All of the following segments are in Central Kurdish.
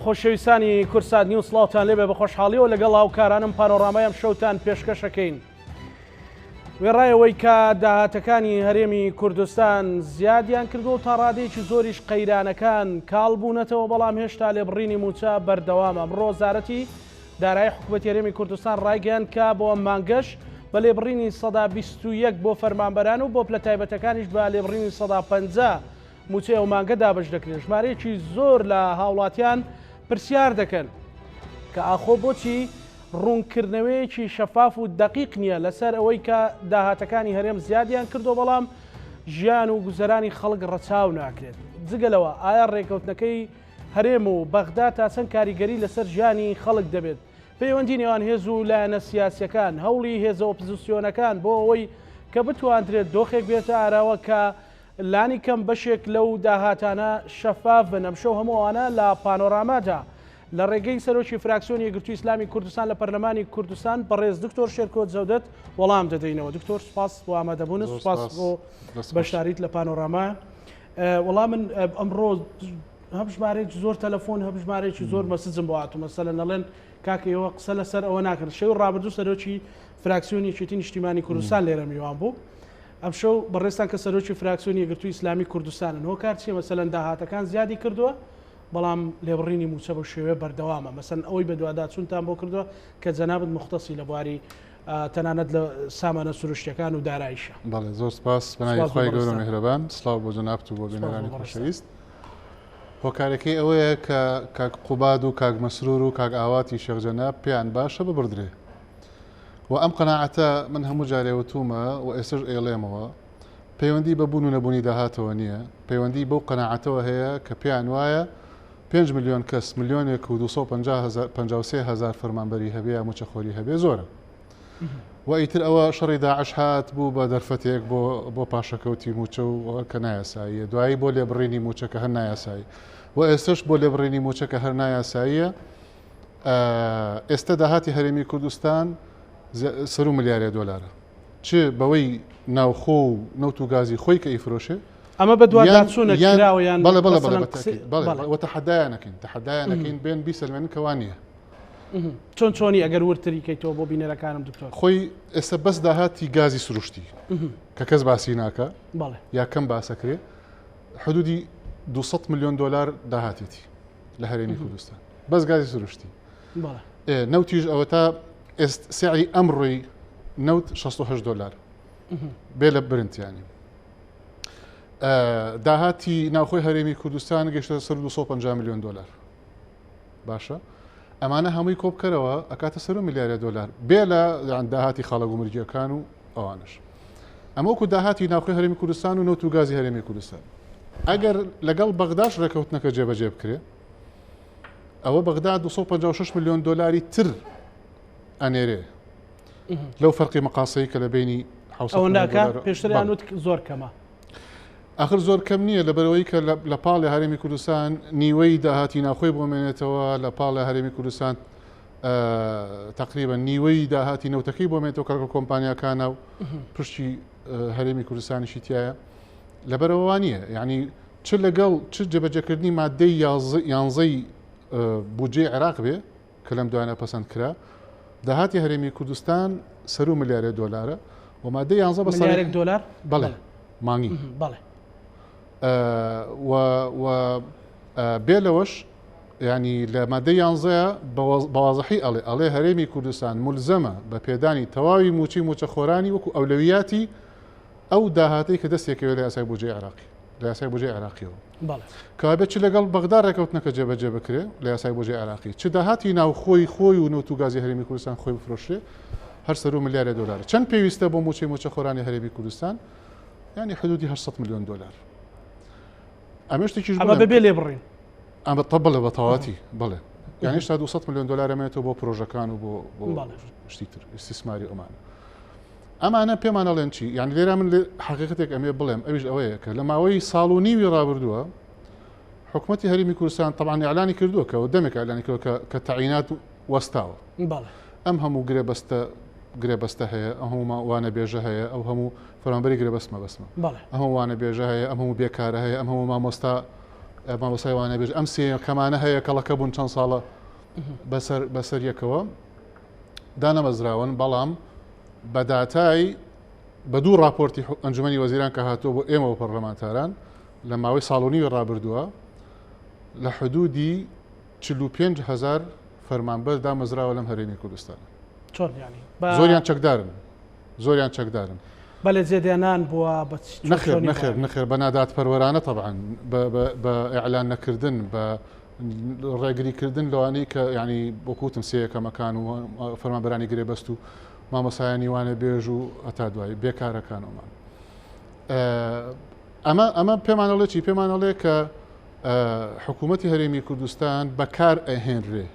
خۆشەویستانی کوردسات نیوز سڵاوتان لێبێ بە خۆشحاڵیەوە لەگەڵ هاوکارانم پانۆرامای ئەم شەوتان پێشکەشەکەین. وێڕای ئەوەی کە داهاتەکانی هەرێمی کوردستان زیادیان کردووە و تا ڕادەیەکی زۆریش قەیرانەکان کاڵ بوونەتەوە، بەڵام هێشتا لێبڕینی مووچە بەردەوامە. ئەمڕۆ وەزارەتی دارایی حکومەتی هەرێمی کوردستان ڕایگەیاند کە بۆ ئەم مانگەش بە لێبڕینی 21% بۆ فەرمانبەران و بۆ پلە تایبەتەکانیش بە لێبڕینی 50% مووچەی ئەو مانگە دابەش دەکرێت. ژمارەیەکی زۆر لە هاوڵاتیان پرسیار دەکەن کە ئاخۆ بۆچی ڕوونکردنەوەیەکی شەفاف و دەقیق نییە لەسەر ئەوەی کە داهاتەکانی هەرێم زیادیان کردووە بەڵام ژیان و گوزەرانی خەڵک ڕەچاو ناکرێت. جگە لەوە ئایا ڕێککەوتنەکەی هەرێم و بەغدا تا چەند کاریگەری لەسەر ژیانی خەڵک دەبێت؟ پەیوەندی نێوان هێز و لایەنە سیاسیەکان، هەوڵی هێزە ئۆپزسیۆنەکان بۆ ئەوەی کە بتواندرێت دۆخێک بێتە ئاراوە کە لانی کەم بەشێک لەو داهاتانە شەفاف بن، ئەمشەو هەموو ئەوانە لە پانۆرامادا لە ڕێگەی سەرۆکی فراکسیۆنی یەکگرتووی ئیسلامی کوردستان لە پەرلەمانی کوردستان بەڕێز دکتۆر شێرکۆ جەودەت وەڵام دەدەینەوە. دکتۆر سوپاس بۆ ئامادەبوونت، سوپاس بۆ بەشداریت لە پانۆراما. وەڵا من ئەمڕۆ هەم ژمارەیەکی زۆر تەلەفۆن هەم ژمارەیەکی زۆر مەسجم بۆ هاتوو مەسەلەن ئەڵێن کاکە ئێوە قسە لەسەر ئەوە ناکەن. شەوی ڕابردوو سەرۆکی فراکسیۆنی یەکێتی نیشتیمانی کوردستان لێرە میوان بوو. ئەمشەو بەڕێزتان کە سەرۆکی فراکسیۆنی یەکگرتووی ئیسلامی کوردستانن هۆکار چییە مەسەلەن داهاتەکان زیادی کردووە بەڵام لێبڕینی مووچە بەو شێوەیە بەردەوامە مەسەلەن ئەوەی بەدواداچوونتان بۆ کردووە کە جەنابت موختەسی لە بواری تەنانەت لە سامانە سروشتیەکان و داراییشە. بەڵێ زۆر سپاس بەناوی خوای گەورە و میهرەبان سڵاو بۆ جەنابت و بۆ بینەرانی خۆشەویست. هۆکارەکەی ئەوەیە کە کاک قوباد و کاک مەسرور و کاک ئاواتی شێخ جەناب پێیان باشە ببڕدرێ و ئەم قەناعەتە من هەموو جارێ وتومە و ئێستەش ئەیڵێمەوە پەیوەندی بە بوون و نەبوونی داهاتەوە نییە پەیوەندی بەو قەناعەتەوە هەیە کە پێیان وایە 5 ملیۆن کەس ملیۆنێک و 253 هەزار فەرمانبەری هەبێ یا مووچەخۆری هەبێ زۆرە و ئیتر ئەوە شەڕی داعش هات بوو بە دەرفەتێک بۆ بۆ پاشەکەوتی مووچە و کە نایاساییە دوایی بۆ لێبڕینی مووچە کە هەر نایاسایی و ئێستش بۆ لێبڕینی مووچە کە هەر نایاساییە ئێستا داهاتی هەرێمی کوردستان سەرو ملیارێ دۆلارە چ بەوەی ناوخۆ و نەوت و گازی خۆی کە ئیفرۆشێ ئەمە بە دواداچوونە کراوە یان بەڵێ بەڵێ بەڵێ بەڵێ وە تەحەدایان نەکەین تەحەدایان نەکەین بێن بیسەلمێنن کە وا نییە. چۆن چۆنی ئەگەر وردتری کەیتەوە بۆ بینەرەکانم دکتۆر؟ خۆی ئێستا بەس داهاتی گازی سروشتی کە کەس باسی ناکە یا کەم باسەکرێ حدودی 200 میلیۆن دلار داهاتێتی لە هەرێمی کوردستان بەس گازی سروشتی نەوتیش ئەوە تا ئێست سعری ئەمڕۆی نەوت 68 دلار بێ لە برنتیانی داهاتی ناوخۆی هەرێمی کوردستان گەشتە سەر 250 میلیۆن دلار باشە ئەمانە هەمووی کۆبکەرەوە ئەکاتە سەر ملیارە دلار بێ لە داهاتی خاڵە گومرگیەکان و ئەوانش ئەمە وەکو داهاتی ناوخۆی هەرێمی کوردستان و نەوت و گازی هەرێمی کوردستان ئەگەر لەگەڵ بەغداش ڕێکەوتنەکە جێبەجێ بکرێ ئەوە بەغدا 256 میلیۆن دلاری تر ئەنێرێ لەو فەرقی مقاسەی کە لە بینی پێشتریان وت زۆر کەمە ئاخر زۆر کەم نییە لەبەرەوەی کە لە پاڵی هەرێمی کوردستان نیوەی داهاتی ناوخۆی بۆ مێنێتەوە لە پاڵی هەرێمی کوردستان تقریبا نیوەی داهاتی نەوتەکەی بۆ مێنێتەوە کەڵکە کۆمپانیاکانە و پشتی هەرێمی کوردستانیشی تایە لەبەرەوە وانە یعنی چ لەگەڵ چ جێبەجێکردنی مادەی یانزەی بودجەی عێراق بێ کە لەم دوایانە پەسەند کرا داهاتی هەرێمی کوردستان سەرو ملیارێ دۆلارە و مادەی یانزە بە ملیارێک دۆلار بەڵێ مانگی بەڵێ و بێ لەوەش ینی لە مادەی یانزەیە بەوازحی ئەڵێ ئەڵێ هەرێمی کوردستان ملزەمە بە پێدانی تەواوی موچەی موچەخۆرانی وەکو ئەولەویاتی ئەو داهاتەی کە دەستێکەوێت لە یاسای بودجەی عێراقی لە یاسای بودجەی عێراقیەوە کەوابێت چ لەگەڵ بەغدا ڕێکەوتنەکە جێبەجێ بکرێ لە یاسای بودجەی عێراقی چ داهاتی ناوخۆی خۆی و نەوت و گازی هەرێمی کوردستان خۆی بفرۆشرێ هەر سەرو ملیارێ دۆلارە چەند پێویستە بۆ موچەی موچەخۆرانی هەرێمی کوردستان ینی حدودی 800 میلیۆن دۆلار ئەمە شتێکیش ئەمە بەبێ لێبڕین ئەمە طب بڵێ بە تەواتی بڵێ یعنی هێشتا 200 میلیۆن دلار ئەمێنێتەوە بۆ پرۆژەکان و بۆ بۆ شتی تر ئیستیسماری ئەمانە ئەمانە پێمان ئەڵێن چی یعنی لێرە من حقیقەتێک ئەمێ بڵێم ئەویش ئەوەیە کە لە ماوەی ساڵ و نیوی ڕابردووە حکوومەتی هەرێمی کوردستان طبعا ئیعلانی کردووە کە دەمێک ئیعلانی کردووە کە کە تەعینات وەستاوە ئەم هەموو گرێبەستە گرێبەستە هەیە ئەم هەموو وانەبێژە هەیە ئەو هەموو فەرمانبەری گرێبەست مەبەستمە ئەم هەموو وانەبێژە هەیە ئەم هەموو بێکارە هەیە ئەم هەموو مامۆستا مامۆستای وانەبێژ ئەم سێ کەمانە هەیە کەڵەکە بوون چەند ساڵە بەسەر بەسەر یەکەوە دانەمەزراون بەڵام بە داتای بە دوو راپۆرتی ئەنجومی وەزیران کە هاتووە بۆ ئێمە و پەرلەمانتاران لە ماوەی ساڵ و نیوی ڕابردووە لە حدودی 45 هزار فەرمانبەر دامەزراوە لەم هەرێمی کوردستان چۆن یانی زۆریان چەکدارن زۆریان چەکدارن. بە لە جێدانان بووە بە چ نەخێر نەخێر نەخێر بە نادادپەروەرانە تەبعەن بە ئیعلان نەکردن بە ڕێگری کردن لەوانەی کە ینی وەکوتم سێ یەکەمەکان و فەرمانبەرانی گرێبەست و مامۆسایانی وانە بێژ و هەتا دوایی بێکارەکانەوەمان ئەمە ئەمە پێمانەڵێ چی پێمانەڵێ کە حکوومەتی هەرێمی کوردستان بەکار ئەهێنرێ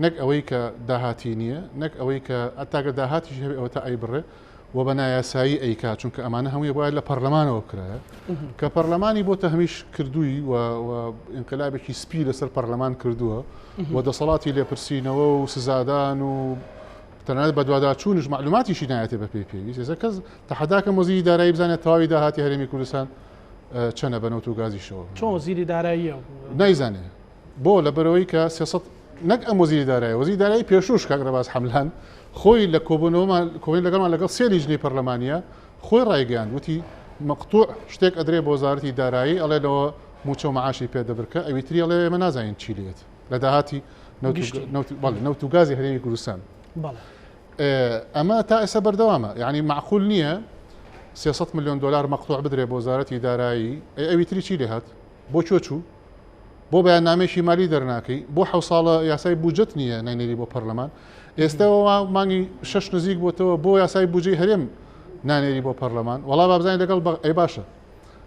نەک ئەوەی کە داهاتی نییە، نەک ئەوەی کە هەتا گەر داهاتیشی هەبێ ئەوەتا ئەیبڕێ و بە نایاسایی ئەیکا، چونکە ئەمانە هەمووی بایە لە پەرلەمانەوە بکرایە کە پەرلەمانی بۆ تەهمیش کردووی و ئینقلابێکی سپی لەسەر پەرلەمان کردووە و دەسەڵاتی لێپرسینەوە و سزادان و تەنانەت بەدواداچوونیش معلوماتیشی نایەتێ بە پێی پێویست. ئێستا کەس تەحەداکەم وەزیری دارایی بزانێت تەواوی داهاتی هەرێمی کوردستان چەنە بە نەوت و گازیشەوە. چۆن وەزیری داراییە؟ نایزانێ. بۆ؟ لەبەرئەوەی کە 300 نەک ئەم وەزیری دارایی، وەزیری دارایی پێشووش کاک ڕێباز حەملان خۆی لە کۆبوونەوەمان کۆبوونەوەی لەگەڵمان لەگەڵ سێ لیژنەی پەرلەمانییە خۆی ڕایگەیاند وتی مەقتوع شتێک ئەدرێ بۆ وەزارەتی دارایی ئەڵێ لەوە مووچە و مەعاشی پێ دەبرکە ئەوی تری ئەڵێ ئێمە نازانین چی لێت لە داهاتی نەوت و گشتی. نەوت بەڵێ نەوت و گازی هەرێمی کوردستان. بەڵێ. ئەمە تا ئێستا بەردەوامە یعنی معقول نییە 300 ملیۆن دلار مەقتوع بدرێ بۆ وەزارەتی دارایی ئەی ئەوی تری چی لێ هات بۆ کوێ چوو بۆ بەیاننامەیەکی مالی دەرناکەی؟ بۆ حەو ساڵە یاسای بوجەت نییە ناینێری بۆ پەرلەمان؟ ئێستا وا مانگی شەش نزیک بۆتەوە بۆ یاسای بوجەی هەرێم نانێری بۆ پەرلەمان؟ وەڵا بابزانین لەگەڵ بە ئەی باشە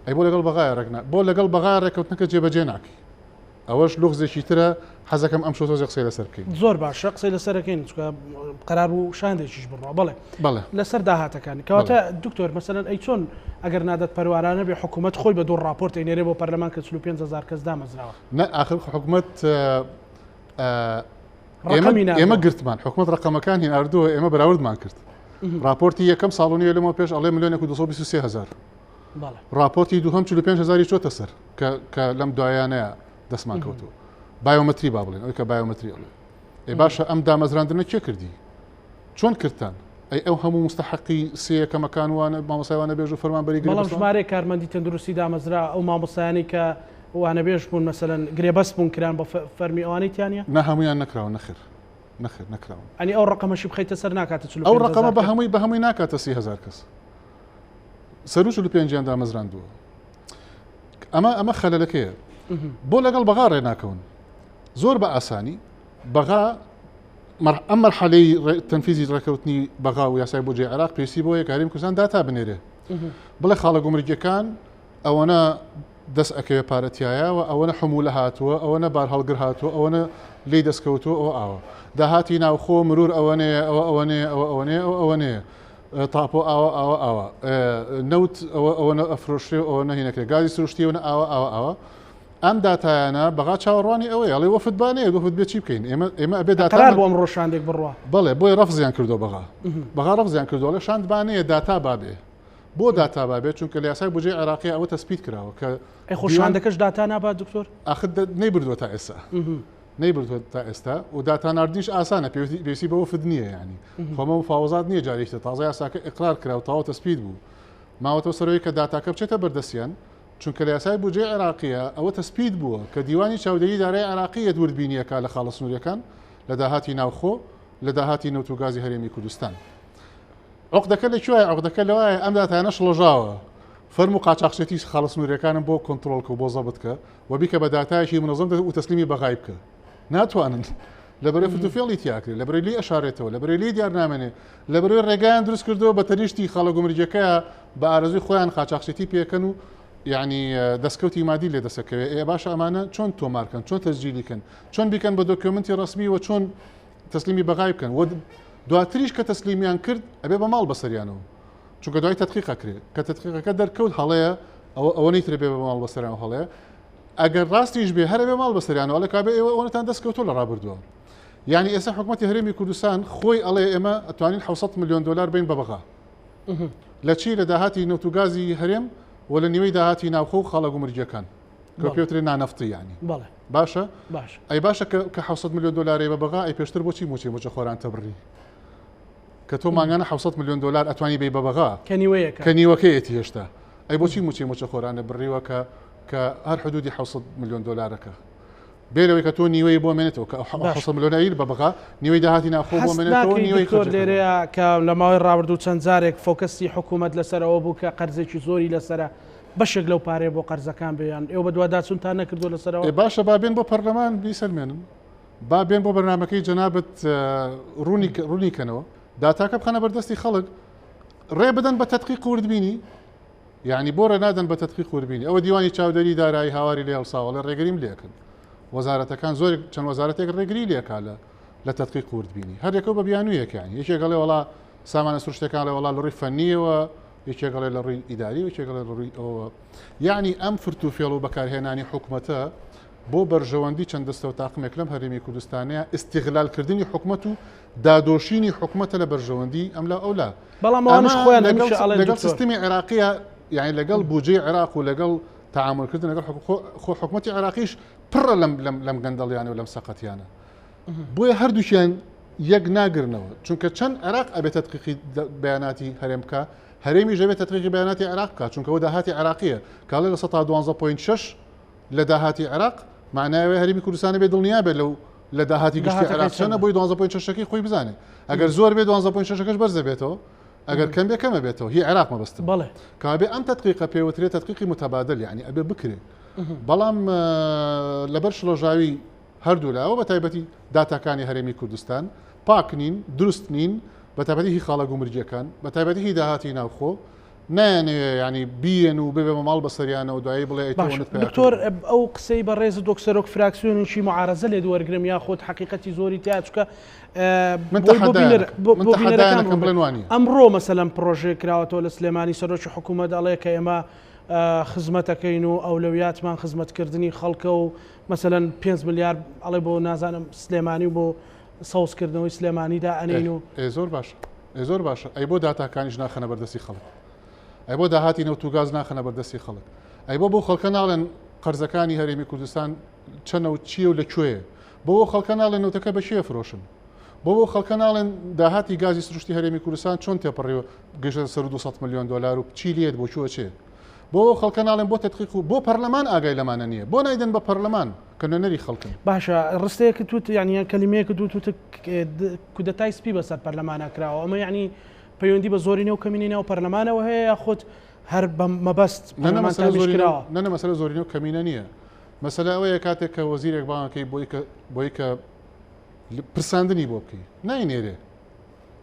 ئەی بۆ لەگەڵ بەغایە ڕێک نا بۆ لەگەڵ بەغا ڕێککەوتنەکە جێبەجێ ناکەی؟ ئەوەش لوغزێکی ترە حەزەکەم ئەمشەو تۆزێ قسەی لەسەر بکەین. زۆر باشە قسەی لەسەر ئەکەین چونکە قەرار بوو شاندێکیش بڕوا بەڵێ بەڵێ لەسەر داهاتەکان کەواتە دکتۆر مەسەلەن ئەی چۆن ئەگەر نادادپەروارانە بێ حکوومەت خۆی بە دوو ڕاپۆرت ئەینێرێ بۆ پەرلەمان کە 45 هەزار کەس دامەزراوە نە ئاخر حکوومەت ڕقەمی ئێمە ناردووە. گرتمان حکوومەت ڕقەمەکانی ناردووە ئێمە بەراوردمان کرد ڕاپۆرتی یەکەم ساڵ و نیوێ لەمەوە پێش ئەڵێ ملیۆنێک و 223 هەزار بەڵێ ڕاپۆرتی دووهەم 45 هەزاری چۆتە سەر کە کە لەم دوایانەیە دەستمان کەوتووە بایۆمەتری با بڵێن ئەوەی کە بایۆمەتری ئەڵێ ئێ باشە ئەم دامەزراندنە کێ کردی چۆن کردتان؟ ئەی ئەو هەموو موستەحەقی سێ یەکەمەکان وانە مامۆستای وانەبێژ و فەرمانبەری بەڵام گرێبەست ژمارەیەک کارمەندی تەندروستی دامەزرا ئەو مامۆستایانەی کە وانەبێژ بوون مەسەلەن گرێبەست بوون کران بە فەرمی ئەوانەی تیا نیە؟ نا هەموویان نەکراون نەخێر نەخێر نەکراون. ئەنی ئەو ڕەقەمەشی بخەیتە سەر ناکاتە ئەو 45 ڕەقەمە هەزار بە کەس. هەمووی بە هەمووی ناکاتە 30 هەزار کەس سەروو 45یان دامەزراندووە ئەمە ئەمە خەلەلەکەیە بۆ لەگەڵ بەغا ڕێ ناکەون زۆر بە ئاسانی بەغا ئەم مەرحەلەی تەنفیزی ڕێکەوتنی بەغا و یاسای بودجەی عێراق پێویستی بۆیە کە هەرێمی کوردستان داتا بنێرێ بڵێ خاڵە گومرگیەکان ئەوەنە دەست ئەکەوێ پارە تایە و ئەوەنە حمولە هاتووە ئەوەنە بارهەڵگر هاتووە ئەوەنە لی دەستکەوتووە ئەوە ئاوە داهاتی ناوخۆ مرور ئەوەنەیە ئەوە ئەوەنەیە ئەوە ئەوەنەیە ئەوە ئەوەنەیە تاپۆ ئاوە ئاوە ئاوە نەوت ئەوە ئەوەنە ئەفرۆشرێ و ئەوە نەهینەکرێ گازی سروشتی ئەوەنە ئاوە ئاوە ئاوە ئەم داتایانە بەغا چاوەڕوانی ئەوەیە ئەڵێ وەفد با نەیەت وەفد بێ چی بکەین ئێمە ئێمە ئەبێ داتا قەرار بۆ ئەمڕۆ شاندێک بڕوا. بەڵێ بۆیە ڕەفزیان کردووە بەغا بەغا ڕەفزیان کردووە ئەڵێ شاند با نەیەت داتا با بێ بۆ داتا با بێ چونکە لە یاسای بودجەی عێراقی ئەوە تەسپیت کراوە کە ئەی خۆ دیوان شاندەکەش داتا نابات دکتۆر؟ ئاخر نەیبردووە تا ئێستا نەیبردووە تا ئێستا و داتا ناردنیش ئاسانە پێویستی بە وەفد نییە یعنی خۆمە مفاوەزات نییە جارێکی تر تازە یاساکە ئیقرار کرا و تەواو تەسپیت بوو ماوەتەوە سەرەوەی کە داتاکە بچێتە بەردەستیان چونکە لە یاسای بودجەی عێراقییە ئەوە تەسپیت بووە کە دیوانی چاودێری دارایی عێراقی یەت وردبینییەکە لە خاڵە سنوورییەکان لە داهاتی ناوخۆ لە داهاتی نەوت و گازی هەرێمی کوردستان. عوقدەکە لە کوێیە؟ عوقدەکە لەوایە ئەم داتایانە شڵەژاوە. فەرموو قاچاخچێتی خاڵە سنوورییەکانم بۆ کۆنتڕۆڵ کە و بۆ زەبت کە و بیکە بە داتایەکی مونەزەم و تەسلیمی بەغای بکە. ناتوانن. لەبەرەی فرتوفێڵی تیا ئەکرێ، لەبەرەی لێی ئەشارێتەوە، لەبەرەی لێی دیار نامێنێ، لەبەرەی ڕێگایان دروست کردووە بە تەنیشتی خاڵە گومرگیەکەیا بە ئارەزووی خۆیان قاچاخچێتی پێکەن و یعنی دەستکەوتی مادی لێ دەسەکەوێ. ئێ باشە ئەمانە چۆن تۆمارکەن، چۆن تەسجیلی کەن، چۆن بیکەن بە دۆکیۆمنتی ڕەسمی و چۆن تەسلیمی بەغای بکەن و دواتریش کە تەسلیمیان کرد ئەبێ بە ماڵ بەسەریانەوە چونکە دوای تەدقیق ئەکرێ کە تەدقیقەکە دەرکەوت هەڵەیە ئەوە ئەوە نەیترێ بێ بە ماڵ بەسەریان هەڵەیە ئەگەر ڕاستیش بێ هەر ئەبێ ماڵ بەسەریانەوە ئەڵێ کابێ ئێوە ئەوەنەتان دەست کەوتووە لە ڕابردووە یعنی ئێستا حکوومەتی هەرێمی کوردستان خۆی ئەڵێ ئێمە ئەتوانین 600 ملیۆن دلار بین بە بەغا لە چی لە داهاتی نەوت و گازی هەرێم و لە نیوەی داهاتی ناوخۆ و خاڵە گومرگیەکان. کە پێوترێ نانەفتی یانی باشە ئەی باشە کە 600 میلیۆن دلاری بە بەغا ئەی پێشتر بۆچی موچەی موچەخۆران تەبڕی کە تۆ مانگانە 600 میلیۆن دلار ئەتوانی بی بە بەغا کە نیوەکەیەتی هێشتا ئەی بۆچی موچەی موچەخۆرانە بڕیوە کە کە هەر حدودی 600 میلیۆن دلارەکە بێ لەوەی کە تۆ نیوەی بۆ مێنێتەوە کە ئەو 600 ملیۆنە بە بەغا نیوەی داهاتی ناوخۆ بۆ مێنێتەوە نیوەی دکتۆر لێرەیە کە لە ماوەی ڕابردوو چەند جارێک focus ی حکوومەت لەسەر ئەوە بوو کە قەرزێکی زۆری لەسەرە بەشێک لەو پارەیە بۆ قەرزەکان بێ یان ئێوە بەدواداچوونتان نەکردووە لەسەرەوە؟ ئێ باشە با بێن بۆ پەرلەمان بیسەلمێنن با بێن بۆ بەرنامەکەی جەنابت ڕوونی ڕوونی کەنەوە داتاکە بخەنە بەردەستی خەڵک ڕێ بدەن بە تەدقیق وردبینی یعنی بۆ ڕێ نادەن بە تەدقیق وردبینی ئەوە دیوانی چاودێری دارایی هاواری لێ هەڵساوە ئەڵێ ڕێگریم لێکن وەزارەتەکان زۆر چەند وەزارەتێک ڕێگری لێکا لە لە تەدقیق وردبینی هەر یەکەو بە بیانوویەک یعنی یەکێک ئەڵێ وەڵا سامانە سروشتەکان ئەڵێ وەڵا لە ڕووی فەنیەوە یەکێک ئەڵێ لە ڕووی ئیداری و یەکێک ئەڵێ لە ڕووی ئەوەوە یعنی ئەم فرت و فێڵ و بەکارهێنانی حکومەتە بۆ بەرژەوەندی چەند دەستە و تاقمێک لەم هەرێمی کوردستانەیە ئیستیغلالکردنی حکومەت و دادۆشینی حکومەتە لە بەرژەوەندی ئەملا ئەولا بەڵام ئەوانش خۆیان هەمیشە ئەڵێن لەگەڵ سیستمی عێراقیە یعنی لەگەڵ بودجەی عێراق و لەگەڵ تەعامولکردن لەگەڵ خۆ حکومەتی عێراقیش پڕە لەم لەم لەم گەندەڵیانە و لەم سەقەتیانە بۆیە هەردووکیان یەک ناگرنەوە چونکە چەند عێراق ئەبێت تەدقیقی بەیاناتی هەرێم بکا هەرێمیش دەبێت تەدقیقی بەیاناتی عێراق بکا چونکە ئەوە داهاتی عێراقیە کاڵێ لە 12.6 لە داهاتی عێراق معناوێ هەرێمی کوردستان بێ دڵنیا بێت لەو لە داهاتی گشتی عێراق چەنە بۆی 12.6ەکەی خۆی بزانێ ئەگەر زۆر بێ 12.6ەکەش بەرزە بێتەوە ئەگەر کەم بێ کەمە بێتەوە هی عێراق مەبەستم بەڵێ کابێ ئەم تەدقیقە پێوترێ تەدقیقی متبادل یعنی ئەبێ بکرێ بەڵام لەبەر شڵەژاوی هەردوولا و بەتایبەتی داتاکانی هەرێمی کوردستان پاک نین، دروست نین، بەتایبەتی هی خاڵە گومرگیەکان، بەتایبەتی هی داهاتی ناوخۆ، نایانەوێ یانی بیەن و ببێ بە ماڵ بەسەریانەوە دوایی بڵێ ئەی تۆ باشە ئەوەنەت پیا دکتۆر کردووە. ئەو قسەی بەڕێزت وەک سەرۆک فراکسیۆنێکی معارەزە لێت وەرگرم یاخود حەقیقەتی زۆری تیا چونکە من بۆی بۆ تەحەدایان بینەر ئەکەم بۆ من بۆ تەحەدایان بینەرەکان ئەکەم ڕوون بێت بڵێن وا نییە. ئەمڕۆ مەسەلەن پڕۆژەیەک کراوەتەوە لە سلێمانی سەرۆکی حکوومەت ئەڵێ کە ئێمە خزمەتەکەین و ئەولەویاتمان خزمەتکردنی خەڵکە و مەسەلەن پێنج ملیار ئەڵێ بۆ نازانم سلێمانی و بۆ سەوزکردنەوەی سلێمانی دا ئەنێین و. ئێ زۆر باشە ئێ زۆر باشە ئەی بۆ داتاکانیش ناخەنە بەردەستی خەڵک ئەی بۆ داهاتی نەوت و گاز ناخەنە بەردەستی خەڵک ئەی بۆ بۆ خەڵکە ناڵێن قەرزەکانی هەرێمی کوردستان چەنە و چییە و لە کوێیە بۆ بۆ خەڵکە ناڵێن نەوتەکە بە کێ فرۆشن بۆ بۆ خەڵکە ناڵێن داهاتی گازی سروشتی هەرێمی کوردستان چۆن تێپەڕیوە گەشتە سەر 200 میلیۆن دلار و چی لێت بۆ کوێ چێ بۆ ئەو خەڵکە ناڵێن بۆ تەدقیق و بۆ پەرلەمان ئاگای لەمانە نییە؟ بۆ نایدەن بە پەرلەمان کە نوێنەری خەڵکن؟ باشە ڕستەیەکت وت یانی یان کەلیمەیەکت وت وتت کودەتای سپی بەسەر پەرلەمانا کراوە ئەمە یانی پەیوەندی بە زۆرینە و کەمینەی ناو پەرلەمانەوە هەیە یاخود هەر بە مەبەست نە نە پەرلەمان مەسەلە تامیش زۆرینە و کراوە؟ نە نە مەسەلە زۆرینە و کەمینە نییە مەسەلە ئەوەیە کاتێک کە وەزیرێک بانگەکەی بۆی کە بۆی کە پرساندنی بۆ بکەی ناینێرێ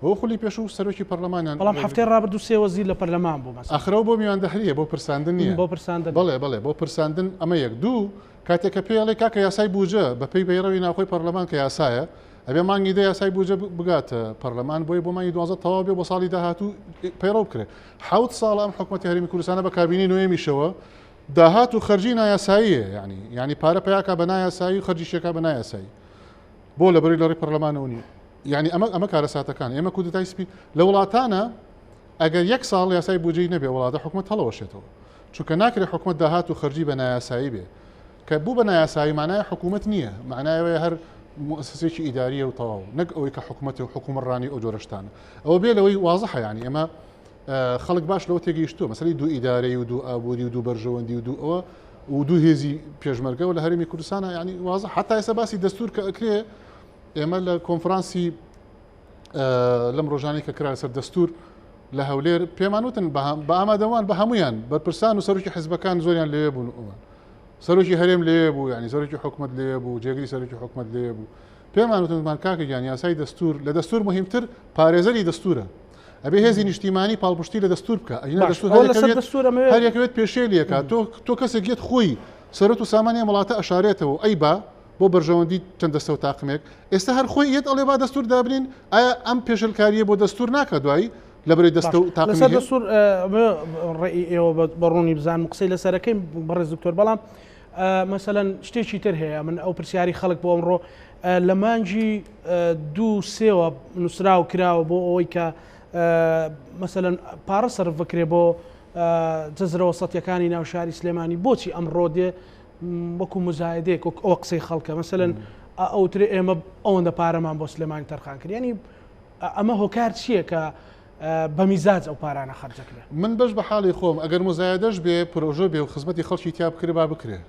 بۆ خولی پێشوو سەرۆکی پەرلەمانیان بەڵام هەفتەی ڕابردوو سێ وەزیر لە پەرلەمان بوو مەسەلەن. ئاخر ئەو بۆ میواندهرییە بۆ پرساندن نییە. بۆ پرساندن. بەڵێ بەڵێ بۆ پرساندن ئەمە یەک. دوو کاتێک کە پێی ئەڵێی کاکە یاسای بوجە بە پێی پەیڕەوی ناوخۆی پەرلەمان کە یاسایە ئەبێ مانگی دە یاسای بوجە بگاتە پەرلەمان بۆی بۆ مانگی 12 تەواو بێ بۆ ساڵی داهاتوو پەیڕەو بکرێ. حەوت ساڵە ئەم حکومەتی هەرێمی کوردستانە بە کابینەی نۆیەمیشەوە داهات و خەرجی نایاساییە یعنی یعنی پارە پەیاکا بە نایاسایی و خەرجیشێکا بە نایاسایی. بۆ لەبەری لە ڕێی پەرلەمانەوە نییە. یعنی ئەمە ئەمە کارەساتەکان ئێمە کودەتای سپی لە وڵاتانە ئەگەر یەک ساڵ یاسای بودجەی نەبێ وڵاتە حکومەت هەڵەوەشێتەوە چونکە ناکرێت حکومەت داهات و خەرجی بە نایاسایی بێ کە بوو بە نایاسایی معنای حکوومەت نییە معنایەوەی هەر موسسێکی ئیداریە و تەواو نەک ئەوەی کە حکوومەت و حکومڕانی ئەو جۆرەشتانە ئەوە بێ لەوەی وازحە یعنی ئێمە خەڵک باش لەوە تێگەیشتووە مەسەلەی دوو ئیدارەی و دوو ئابووری و دوو بەرژەوەندی و دوو ئەوە و دوو هێزی پێشمەرگەوە لە هەرێمی کوردستانە یعنی وازح حتا ئێستا باسی دەستور کە ئەکرێ ئێمە لە کۆنفرانسی لەم ڕۆژانەی کە کرا لەسەر دەستور لە هەولێر پێمان وتن بە ئامادەوان بە هەمویان بەرپرسان و سەرۆکی حزبەکان زۆریان لەوێ بوون ئەوان سەرۆکی هەرێم لەوێ بوو ینی سەرۆکی حکومت لەوێ بوو جێگری سەرۆکی حکومت لەوێ بوو پێمان وتنمان کاکە گیان یاسای دەستور لە دەستور مهمتر پارێزەری دەستورە ئەبێ هێزی نیشتیمانی پاڵپشتی لە دەستور بکە ئەگینا دەستور هەر یەکەوێت پێشێلیەکە تۆ تۆ کەسێک یەت خۆی سەرەت و سامانی ئەم وڵاتە ئەشارێتەوە ئەی با بۆ بەرژەوەندی چەند دەستە و تاقمێک ئێستا هەر خۆی یەت ئەڵێ با دەستور دابنین ئایا ئەم پێشلکاریە بۆ دەستور ناکە دوایی لەبەری دەستە و تاقمی لەسەر دەستور ڕێی ئێوە بە ڕوونی بزانم قسەی لەسەرەکەی بەڕێز دکتۆر بەڵام مەسەلەن شتێکی تر هەیە من ئەو پرسیاری خەڵک بۆ ئەمڕۆ لە مانگی دوو سێوە نووسراو کراوە بۆ ئەوەی کە مەسەلەن پارە سەرف بکرێ بۆ جەزرەوە سەتیەکانی ناو شاری سلێمانی بۆچی ئەمڕۆ دێ؟ وەکو مزایدەیەک وەک ئەوە قسەی خەڵکە مەسەلەن ئەوترێ ئێمە ئەوەندە پارەمان بۆ سلێمانی تەرخان کرد یعنی ئەمە هۆکار چییە کە بە میزاج ئەو پارانە خەرجەکرێ؟ من بەش بە حاڵی خۆم ئەگەر مزایدەش بێ پرۆژە بێ و خزمەتی خەڵکی تیا بکرێ با بکرێ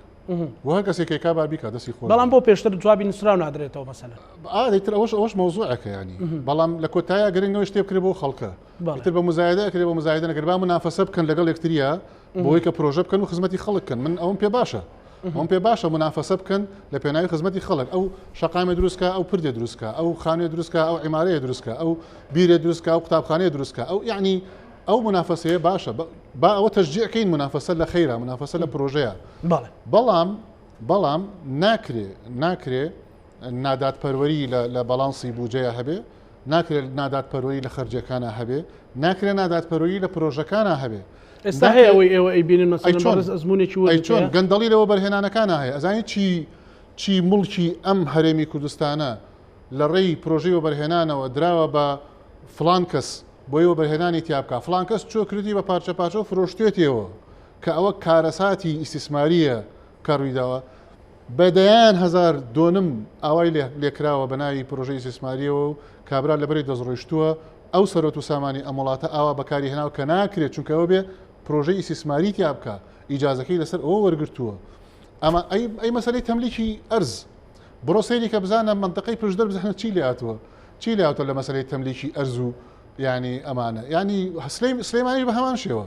و هەر کەسێک کێکا با بیکا دەستی خۆش بەڵام بۆ پێشتر جوابی نووسراو نادرێتەوە مەسەلەن ئا ئیتر ئەوەش ئەوەش مەوزوعەکە یانی بەڵام لە کۆتاییا گرنگەوە شتێ بکرێ بۆ خەڵکە ئیتر بە مزایدە ئەکرێ بە مزایدە نەکرێ با منافەسە بکەن لەگەڵ یەکتریا بۆی کە پرۆژە بکەن و خزمەتی خەڵک کەن من ئەوم پێ باشە ئەوم پێ باشە منافەسە بکەن لە پێناوی خزمەتی خەڵک ئەو شەقامێ دروستکە ئەو پردێ دروستکە ئەو خانوێ دروستکە ئەو عیمارەیە دروستکە ئەو بیرێ دروستکە ئەو قوتابخانەیە دروستکە ئەو یعنی ئەو منافەسەیە باشە با ئەوە تەشجیعکەین منافەسە لە خەیرا منافەسە لە پرۆژەیە بەڵام بەڵام ناکرێ ناکرێ نادادپەروەری لە باڵانسی بودجەیە هەبێ ناکرێت نادادپەروەری لە خەرجیەکانا هەبێ، ناکرێت نادادپەروەری لە پرۆژەکانا هەبێ. ئێستا هەیە ئەوەی ئێوە ئەیبینن مەسەلەن بەڕێز ئەزموونێکی وردت هەیە؟ ئەی چۆن گەندەڵی لە وەبەرهێنانەکانا هەیە؟ ئەزانی چی چی موڵکی ئەم هەرێمی کوردستانە لە ڕێی پرۆژەی وەبەرهێنانەوە دراوە بە فڵان کەس بۆی وەبەرهێنانی تیا بکا، فڵان کەس چووە کردی بە پارچە پارچە و فرۆشتوێتیەوە کە ئەوە کارەساتی ئیستیسمارییە کە ڕوویداوە. بە دەیان هەزار دۆنم ئاوای لێکراوە بە ناوی پرۆژەی ئیستیسماریەوە و کابرا لەبەری دەستڕۆیشتووە، ئەو سەرۆت و سامانی ئەم وڵاتە ئاوا بەکاری هێناوە کە ناکرێت چونکە ئەوە بێ پرۆژەی ئیستیسماری تیا بکا ئیجازەکەی لەسەر ئەوە وەرگرتووە. ئەمە ئەی ئەی مەسەلەی تەملیکی ئەرز بڕۆ سەیری کە بزانە مەنتەقەی پشدەر بزانە چی لێ هاتووە چی لێ هاتووە لە مەسەلەی تەملیکی ئەرز و یعنی ئەمانە یعنی سلێمانیش بە هەمان شێوە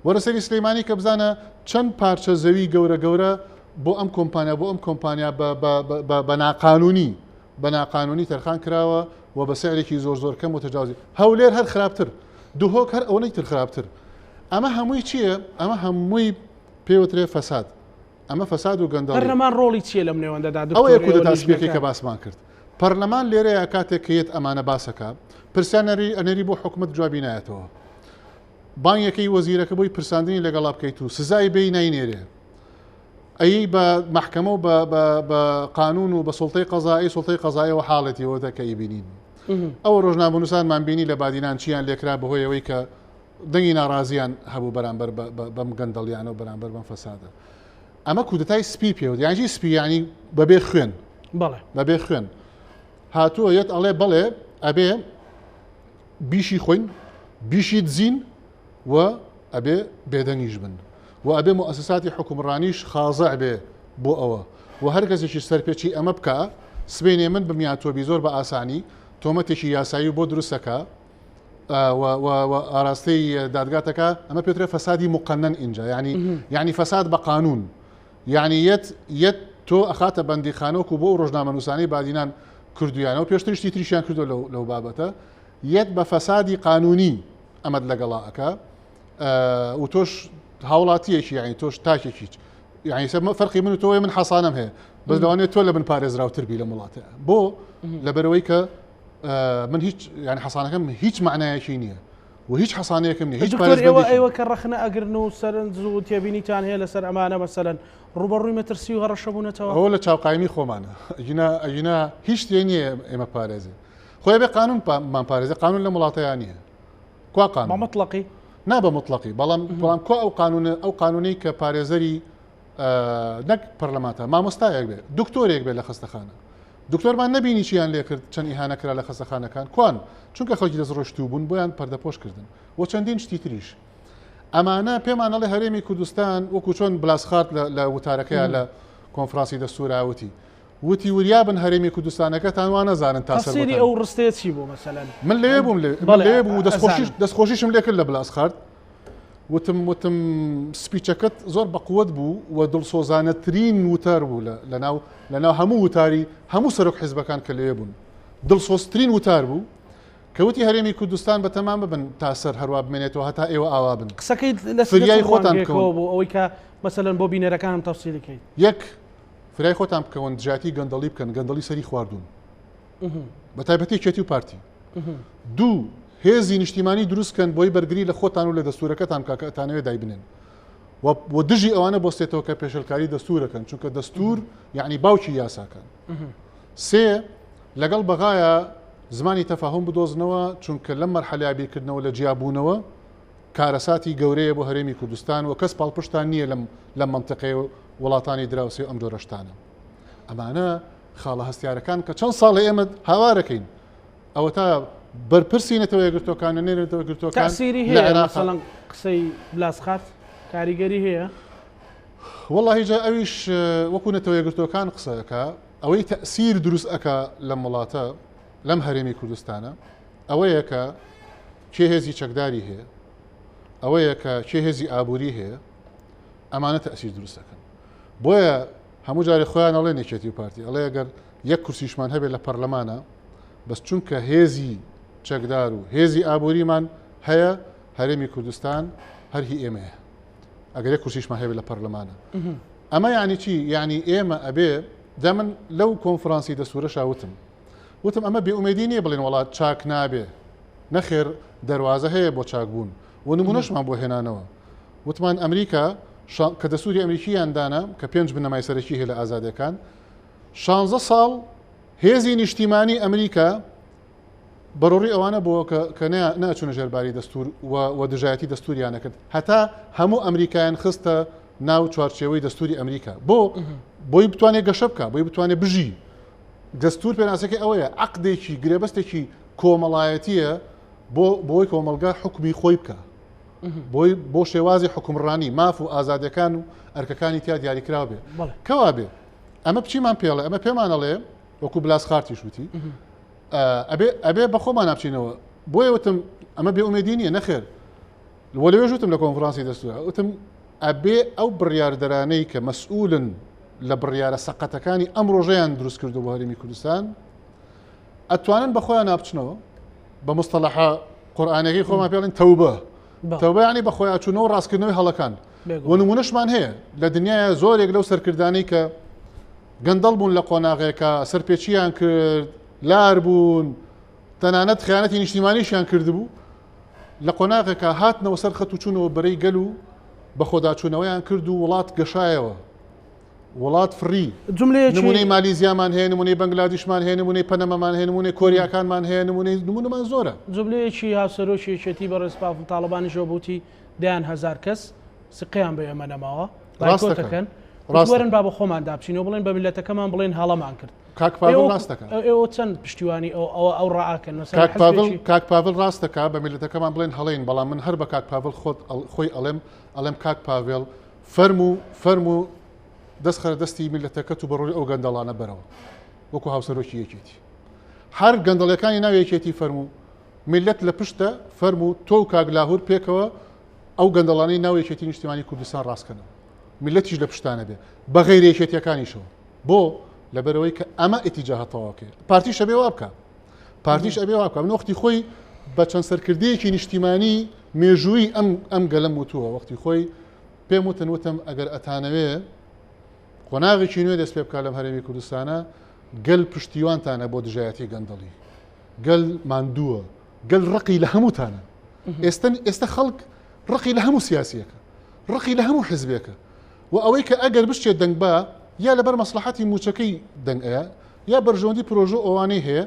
وەرە سەیری سلیمانی کە بزانە چەند پارچە زەوی گەورە گەورە بۆ ئەم کۆمپانیا بۆ ئەم کۆمپانیا بە ناقانونی بە ناقانونی تەرخان کراوە و بە سعرێکی زۆر زۆر کەم و تەجاوزی هەولێر هەر خراپتر دهۆک هەر ئەوەی تر خراپتر ئەمە هەمووی چییە؟ ئەمە هەمووی پێوترێ فەساد ئەمە فەساد و گەندەڵی پەرلەمان ڕۆڵی چییە لەم نێوەندەدا دکتۆر ئەوەیە کودەتا سپیەکەی کە باسمان کرد پەرلەمان لێرەیە کاتێک کە یەت ئەمانە باسەکە پرسیار ئەنێری بۆ حکومەت جوابی نایەتەوە بانگەکەی وەزیرەکە بۆی پرساندنی لەگەڵا بکەیت و سزای بێی ناینێرێ ئەی بە مەحکەمە و بە قانون و بە سڵتەی قەزایی سڵتەی قەزایەوە حاڵەتی ئەوە کە ئیبینین ئەوە ڕۆژنامەنووسانمان بینی لە بادینان چیان لێکرا بەهۆی ئەوەی کە دەنگی ناڕازیان هەبوو بەرامبەر بەم گەندەڵیانە و بەرامبەر بەم فەسادە ئەمە کودەتای سپی پێوت یانجی سپی ینی بەبێ خوێن بەبێ خوێن هاتووە یەت ئەڵێ بەڵێ ئەبێ بیشی خۆین بیشی دزین و ئەبێ بێدەنگیش بن و ئەبێ موئەسەساتی حوکمڕانیش خازع بێ بۆ ئەوە و هەر کەسێکیش سەرپێچی ئەمە بکا سبەینێ من بم یا تۆ بی زۆر بە ئاسانی تۆمەتێکی یاسایی بۆ دروست ئەکا و و و ئاراستەی دادگات ئەکا ئەمە پێترێ فەسادی مقنن ئینجا یعنی یعنی فەساد بە قانون یعنی یەت یەت تۆ ئەخاتە بەندیخانە وەکو بۆ ئەو ڕۆژنامەنووسانەی بادینان کردویانە و پێشتر شتی تریشیان کردو لەو لەو بابەتە یەت بە فەسادی قانونی ئەمەت لەگەڵا ئەکا و تۆش هاوڵاتیەکی یعنی تۆش تاکێکی یعنی فەرقی من و تۆ من حەسانم هەیە بەس لەوانەیە تۆ لە من پارێزراوتر بی لەم وڵاتە بۆ لەبەرەوەی کە من هیچ یعنی حەسانەکەم هیچ معنایەکی نییە و هیچ حەسانەیەکم نیە هیچ دکتۆر ئێوە ئێوە کە ڕەخنە ئەگرن و سەرنج و تێبینیتان هەیە لەسەر ئەمانە مەسەلەن ڕووبەڕووی مەترسی و هەڕەشە بوونەتەوە؟ ئەوە لە چاوقایمی خۆمانە ئەگینا ئەگینا هیچ شتێ نییە ئێمە پارێزێ خۆی بێ قانون مان پارێزێ قانون لەم وڵاتەیا نییە کوا قانون بە مطلقی نا بە مطلقی بەڵام بەڵام کوا ئەو قانونە ئەو قانونەی کە پارێزەری نەک پەرلەمانتە مامۆستایەک بێ دکتۆرێک بێ لە خەستەخانە دکتۆرمان نەبینی چیان لێکرد چەند ئیهانە کرا لە خەستەخانەکان کوان چونکە خەڵکی دەست ڕۆشتوو بوون بۆیان پەردەپۆش کردن و چەندین شتی تریش ئەمانە پێمان ئەڵێ هەرێمی کوردستان وەکو چۆن بلاسخارت لە وتارەکەیان لە کۆنفرانسی دەستورا وتی وتی وریابن هەرێمی کوردستانەکەتان وا نەزانن تا تەفسیری ئەو ڕستەیە چی بوو مەسەلەن؟ من لەوێ بووم لەوێ بووم و دەستخۆشیش دەستخۆشیشم لێ کرد لە بلاسخارت وتم وتم سپیچەکەت زۆر بەقوت بوو و دڵسۆزانەترین وتار بوو لەناو لەناو هەموو وتاری هەموو سەرۆک حیزبەکان کە لەوێ بوون دڵسۆزترین وتار بوو کە وتی هەرێمی کوردستان بەتەمان ببن تا سەر هەروا بمێنێتەوە هەتا ئێوە ئاوا بن. قسەکەی لە فریای خۆتان بکەون بۆ ئەوەی کە مەسەلەن بۆ بینەرەکانم تەفسیلی کەیت. یەک، فریای خۆتان بکەون دژایەتی گەندەڵی بکەن، گەندەڵی سەری خواردوون بە تایبەتی یەکێتی و پارتی. دوو، هێزی نیشتیمانی دروست کەن بۆی بەرگری لە خۆتان و لە دەستورەکەتان بکا کە ئەتانەوێ دایبنێن و دژی ئەوانە بۆستێتەوە کە پێشێلکاری دەستورەکەن چونکە دەستور یعنی باوکی یاساکان. سێ، لەگەڵ بەغایا زمانی تەفاهوم بدۆزنەوە، چونکە لەم مەرحەلەیا بیرکردنەوە لە جیابوونەوە کارەساتی گەورەیە بۆ هەرێمی کوردستان و کەس پاڵپشتان نییە لەم لەم مەنتیقەیە و وڵاتانی دراوسێ و ئەم جۆرە شتانە. ئەمانە خاڵە هەستیارەکان کە چەند ساڵە ئێمە هاوارەکەین ئەوەتا بەرپرسی نەتەوە یەکگرتووەکان نوێنەری نەتەوە یەکگرتووەکان تەئسیری لە هەیە عێراق مەسەڵەن قسەی بلاسخارت کاریگەری هەیە؟ وەڵاهی جا ئەویش وەکو نەتەوە یەکگرتووەکان قسە ئەکا ئەوەی تەئسیر دروست ئەکا لەم وڵاتە لەم هەرێمی کوردستانە ئەوەیە کە کێ هێزی چەکداری هەیە ئەوەیە کە کێ هێزی ئابووری هەیە ئەمانە تەئسیر دروست ئەکەن بۆیە هەموو جارێ خۆیان ئەڵێن یەکێتی و پارتی ئەڵێ ئەگەر یەک کورسیشمان هەبێت لە پەرلەمانە بەس چونکە هێزی چەکدار و هێزی ئابووریمان هەیە هەرێمی کوردستان هەر هی ئێمەیە ئەگەر یەک کورسیشمان هەبێت لە پەرلەمانە ئەمە یعنی چی یعنی ئێمە ئەبێ جا من لەو کۆنفرانسی دەستورەشا وتم وتم ئەمە بێئومێدی نییە بڵێن وڵات چاک نابێ نەخێر دەواازە هەیە بۆ چاکبوون و نمونەشمان بۆ هێنانەوە وتمان ئەمریکا کە دەستوری ئەمریکییان دانا کە پێنج بنەمای سەرەکی هەیە لە ئازادیەکان شانزە ساڵ هێزی نیشتیمانی ئەمریکا بەڕۆڕی ئەوانە بووە کە ناچونە ژێرباری دەستور و دژایەتی دەستوریان نەکرد هەتا هەموو ئەمریکایان خستە ناو چوارچێوەی دەستوری ئەمریکا بۆ بۆی بتوانێت گەشە بکە بۆی بتوانێت بژی دەستور پێناسەکەی ئەوەیە عقدێکی گرێبەستێکی کۆمەڵایەتیە بۆ بۆی کۆمەڵگا حکومی خۆی بکە بۆی بۆ شێوازی حکومڕانی ماف و ئازادیەکان و ئەرکەکانی تیا دیاریکراو بێ کەوا بێ ئەمە بچیمان پێڵێ ئەمە پێمانەڵێ وەکو بلاس خارتیش وتی ئەبێ ئەبێ بە خۆمان بچینەوە بۆیە وتم ئەمە بێ ئومێدی نییە نەخێر وە لەوێش وتم لە کۆنفرانسی دەستورا وتم ئەبێ ئەو بڕیاردەرانەی کە مەسئولن لە بڕیارە سەقەتەکانی ئەم ڕۆژەیان دروست کردو بۆ هەرێمی کوردستان ئەتوانن بە خۆیان نابچنەوە بە مستەلەحە قورئانەکەی خۆمان پێڵین تەوبە تەوبە یعنی بە خۆیان چوونەوە ڕاستکردنەوەی هەڵەکان و نمونەشمان هەیە لە دنیاە زۆرێک لەو سەرکردانەی کە گەندەڵ بوون لە قۆناغێکە سەرپێچیان کرد لار بوون تەنانەت خیانەتی نیشتیمانیشیان کردبوو لە قۆناغێکە هاتنەوە سەر خەت و چوونەوە بەرەی گەل و بەخۆداچوونەوەیان کرد و وڵات گەشایەوە وڵات فڕی. جوملەیەکی. نمونەی مالیزیامان هەیە، نمونەی بەنگلادیشمان هەیە، نمونەی پەنەمەمان هەیە، نمونەی کۆریاکانمان هەیە، نمونەی نمونەمان زۆرە. جوملەیەکی هاوسەرۆکی یەکێتی بەڕێز پاڤڵ تاڵەبانیشەوە بوتی دەیان هەزار کەس سقەیان بە ئێمە نەماوە ڕاست بایکۆت دەکا. ئەکەن. وتی ڕاست وەرن دەکا. با بە خۆماندا بچینەوە بڵێن بە میللەتەکەمان بڵێن هەڵەمان کرد. کاک پاڤڵ ڕاست دەکا. ئێوە چەند پشتیوانی ئەو ئەوە ئەو ڕائەکەن مەسەلەن کاک پاڤڵ حزبێکی. کاک پاڤڵ ڕاست دەکا بە میللەتەکەمان بڵێن هەڵەین بەڵام من هەر بە کاک پاڤڵ خۆت خۆی ئەڵێم ئەڵێم کاک پاڤێڵ فەرموو فەرموو دەست خەرە دەستی میللەتەکەت و بەڕووی ئەو گەندەڵانە بەرەوە وەکو هاوسەرۆکی یەکێتی هەر گەندەڵەکانی ناو یەکێتی فەرموو میللەت لە پشتە فەرموو تۆ و کاک لاهور پێکەوە ئەو گەندەڵانەی ناو یەکێتی نیشتیمانی کوردستان ڕاستکەنەوە میللەتیش لە پشتانە بێ بە غەیرە یەکێتیەکانیشەوە بۆ لەبەرەوەی کە ئەمە ئیتیجاهە تەواوکەیە پارتیش ئەبێ وا بکە پارتیش ئەبێ وا بکە من وەختی خۆی بە چەند سەرکردەیەکی نیشتیمانی مێژووی ئەم ئەم گەلەم وتووە وەختی خۆی پێم وتن وتم ئەگەر ئەتانەوێ قۆناغێکی نوێ دەست پێ بکات لەم هەرێمی کوردستانە گەل پشتیوانتانە بۆ دژایەتی گەندەڵی گەل ماندووە گەل ڕقی لە هەمووتانە ئێستا ئێستا خەڵک ڕقی لە هەموو سیاسیەکە ڕقی لە هەموو حزبێکە و ئەوەی کە ئەگەر بشێت دەنگ بە یا لەبەر مەسلحەتی موچەکەی دەنگ ئەیە یا بەرژەوەندی پرۆژە ئەوانەی هەیە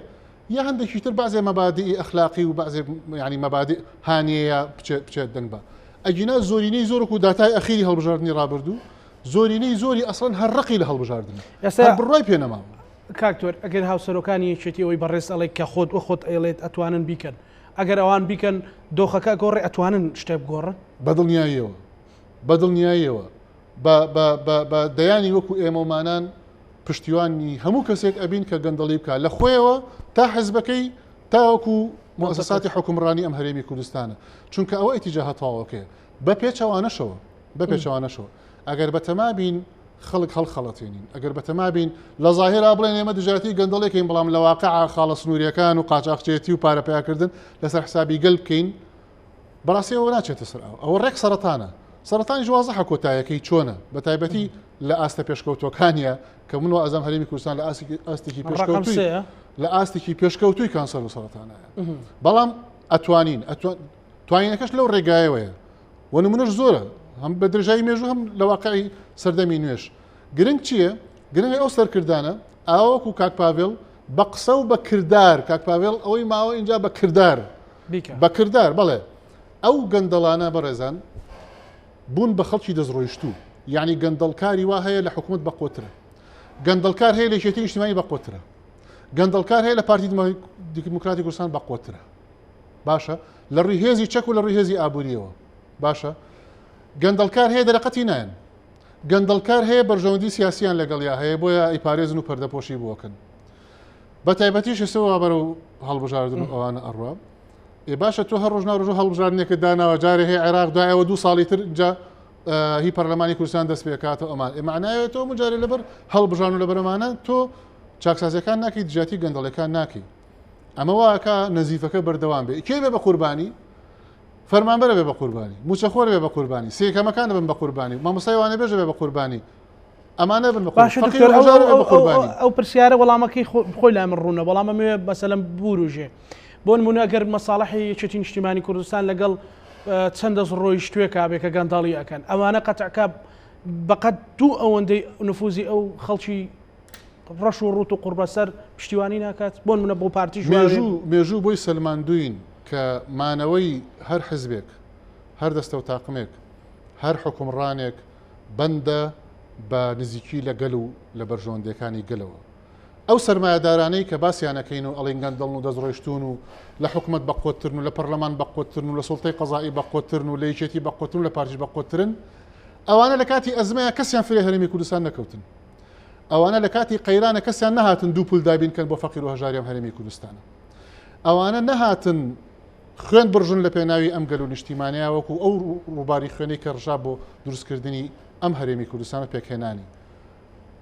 یا هەندێکی تر بەعزێ مەبادیئی ئەخلاقی و بەعزێ یانی مەبادیء هانیەیە بچێت بچێت دەنگ بە ئەگینا زۆرینەی زۆر وەکو داتای ئەخیری هەڵبژاردنی ڕابردوو زۆرینەی زۆری ئەسڵەن هەر ڕقی لە هەڵبژاردنە ئێستا هەر بڕوای پێ نەماوە. کاک تۆر ئەگەر هاوسەرۆکانی یەکێتی ئەوەی بەڕێز ئەڵێ کە خۆت وە خۆت ئەیڵێت ئەتوانن بیکەن ئەگەر ئەوان بیکەن دۆخەکە گۆڕێ ئەتوانن شتێ بگۆڕن؟ بەدڵنیاییەوە بەدڵنیاییەوە بە بە بە بە دەیانی وەکو ئێمەومانان پشتیوانی هەموو کەسێک ئەبین کە گەندەڵی بکات لە خۆیەوە تا حزبەکەی تاوەکو موسساتی حکومڕانی ئەم هەرێمی کوردستانە چونکە ئەوە ئیتیجاهە تەواوەکەیە بە پێچەوانەشەوە بە پێچەوانەشەوە ئەگەر بەتەما بین خەڵک هەڵخەڵەتێنین ئەگەر بەتەما بین لە ظاهرا بڵێن ئێمە دژایەتی گەندەڵێکین بەڵام لە واقع خاڵە سنووریەکان و قاچاخچێتی و پارە پیاکردن لەسەر حسابی گەل بکەین بەڕاستی ئەوە ناچێتە سەر ئاو ئەوە ڕێک سەرەتانە سەرەتانیش وازحە کۆتایەکەی چۆنە بە تایبەتی لە ئاستە پێشکەوتوەکانە کە من وازم هەرێمی کوردستان لە ئاستێکی پێشکەوتوی لە ئاستێکی پێشکەوتوی کانسەر و سەرەتانە بەڵام ئەتوانین توانینەکەش لەو ڕێگایەوەیە و نمونەش زۆرە هەم بە درێژایی مێژوو هەم لە واقعی سەردەمی نوێش گرنگ چییە گرنگە ئەو سەرکردانە ئاوەکو کاک پاڤێل بە قسە و بە کردار کاک پاڤێل ئەوەی ماوە اینجا بە کردار بە کردار بەڵێ ئەو گەندەڵانە بەڕێزان بوون بە خەڵکی دەستڕۆیشتوو. یعنی گەندەڵکاری وا هەیە لە حکوومەت بەقوترە گەندەڵکار هەیە لە یەکێتی نیشتیمانی بەقوترە گەندەڵکار هەیە لە پارتی دیموکراتی کوردستان بەقوترە باشە لە ڕووی هێزی چەک و لە ڕووی هێزی ئابووریەوە باشە گەندەڵکار هەیە دەرەقەتی نایەن گەندەڵکار هەیە بەرژەوەندی سیاسیان لەگەڵیا هەیە بۆیە ئەیپارێزن و پەردەپۆشی بۆکەن بە تایبەتیش ئێستا وا بەرەو هەڵبژاردن و ئەوانە ئەڕوا ئێ باشە تۆ هەر ڕۆژ ناڕۆژ هەڵبژاردنێکت داناوە جارێ هەیە عێراق دوایەوە دوو ساڵی تر جا هی پەرلەمانی کوردستان دەست پێکاتەوە ئەمان ئێ معناوێت تۆ مجارێ لەبەر هەڵبژان و لەبەرەمانە تۆ چاکسازیەکان ناکەی دژاتی گەندەڵەکان ناکەی ئەمە واکە نەزیفەکە بەردەوام بێ کێ بێ بە قوربانی فەرمانبەرە بێ بە قوربانی موچەخۆر بێ بە قوربانی سێکەمەکان بن بە قوربانی مامۆستای وانە بێژە بێ بە قوربانی ئەمانە بن بە باشە قوربانی دکتۆر فەقیر و ئەو هەژار بێ ئەو بە ئەو قوربانی ئەو پرسیارە وەڵامەکەی خۆی لای من ڕوونە بەڵام ئەمەوێ مەسەلەن بوروژێ بۆ نمونە ئەگەر مەساڵحی یەکێتی نیشتیمانی کوردستان لەگەڵ چەند دەست ڕۆیشتوێکا بێ کە گەندەڵی ئەکەن ئەوانە قەتعکە بەقەت دوو ئەوەندەی نفوزی ئەو خەڵکی ڕەش و ڕوت و قوڕبەسەر پشتیوانی ناکات بۆ نمونە بۆ پارتیش وابێ. مێژوو مێژوو بۆی سەلماندووین کە مانەوەی هەر حزبێک، هەر دەستە و تاقمێک، هەر حوکمڕانێک بەندە بە نزیکی لە گەل و لە بەرژەوەندیەکانی گەلەوە. ئەو سەرمایەدارانەی کە باسیان ئەکەین و ئەڵێین گەندەڵن و دەستڕۆیشتوون و لە حکومەت بەقوەتترن و لە پەرلەمان بەقوەتترن و لە سوڵتەی قەزائی بەقوەتترن و لە یەکێتی بەقوەتترن و لە پارتیش بەقوەتترن، ئەوانە لە کاتی ئەزمەیا کەسیان فریای هەرێمی کوردستان نەکەوتن. ئەوانە لە کاتی قەیرانە کەسیان نەهاتن دوو پول دابین کەن بۆ فەقیر و هەژاری ئەم هەرێمی کوردستانە. ئەوانە نەهاتن خوێن بڕژن لە پێناوی ئەم گەل و نیشتیمانەیا وەکو ئەو ڕووباری خوێنەی کە ڕژا بۆ دروستکردنی ئەم هەرێمی کوردستان و پێکهێنانی.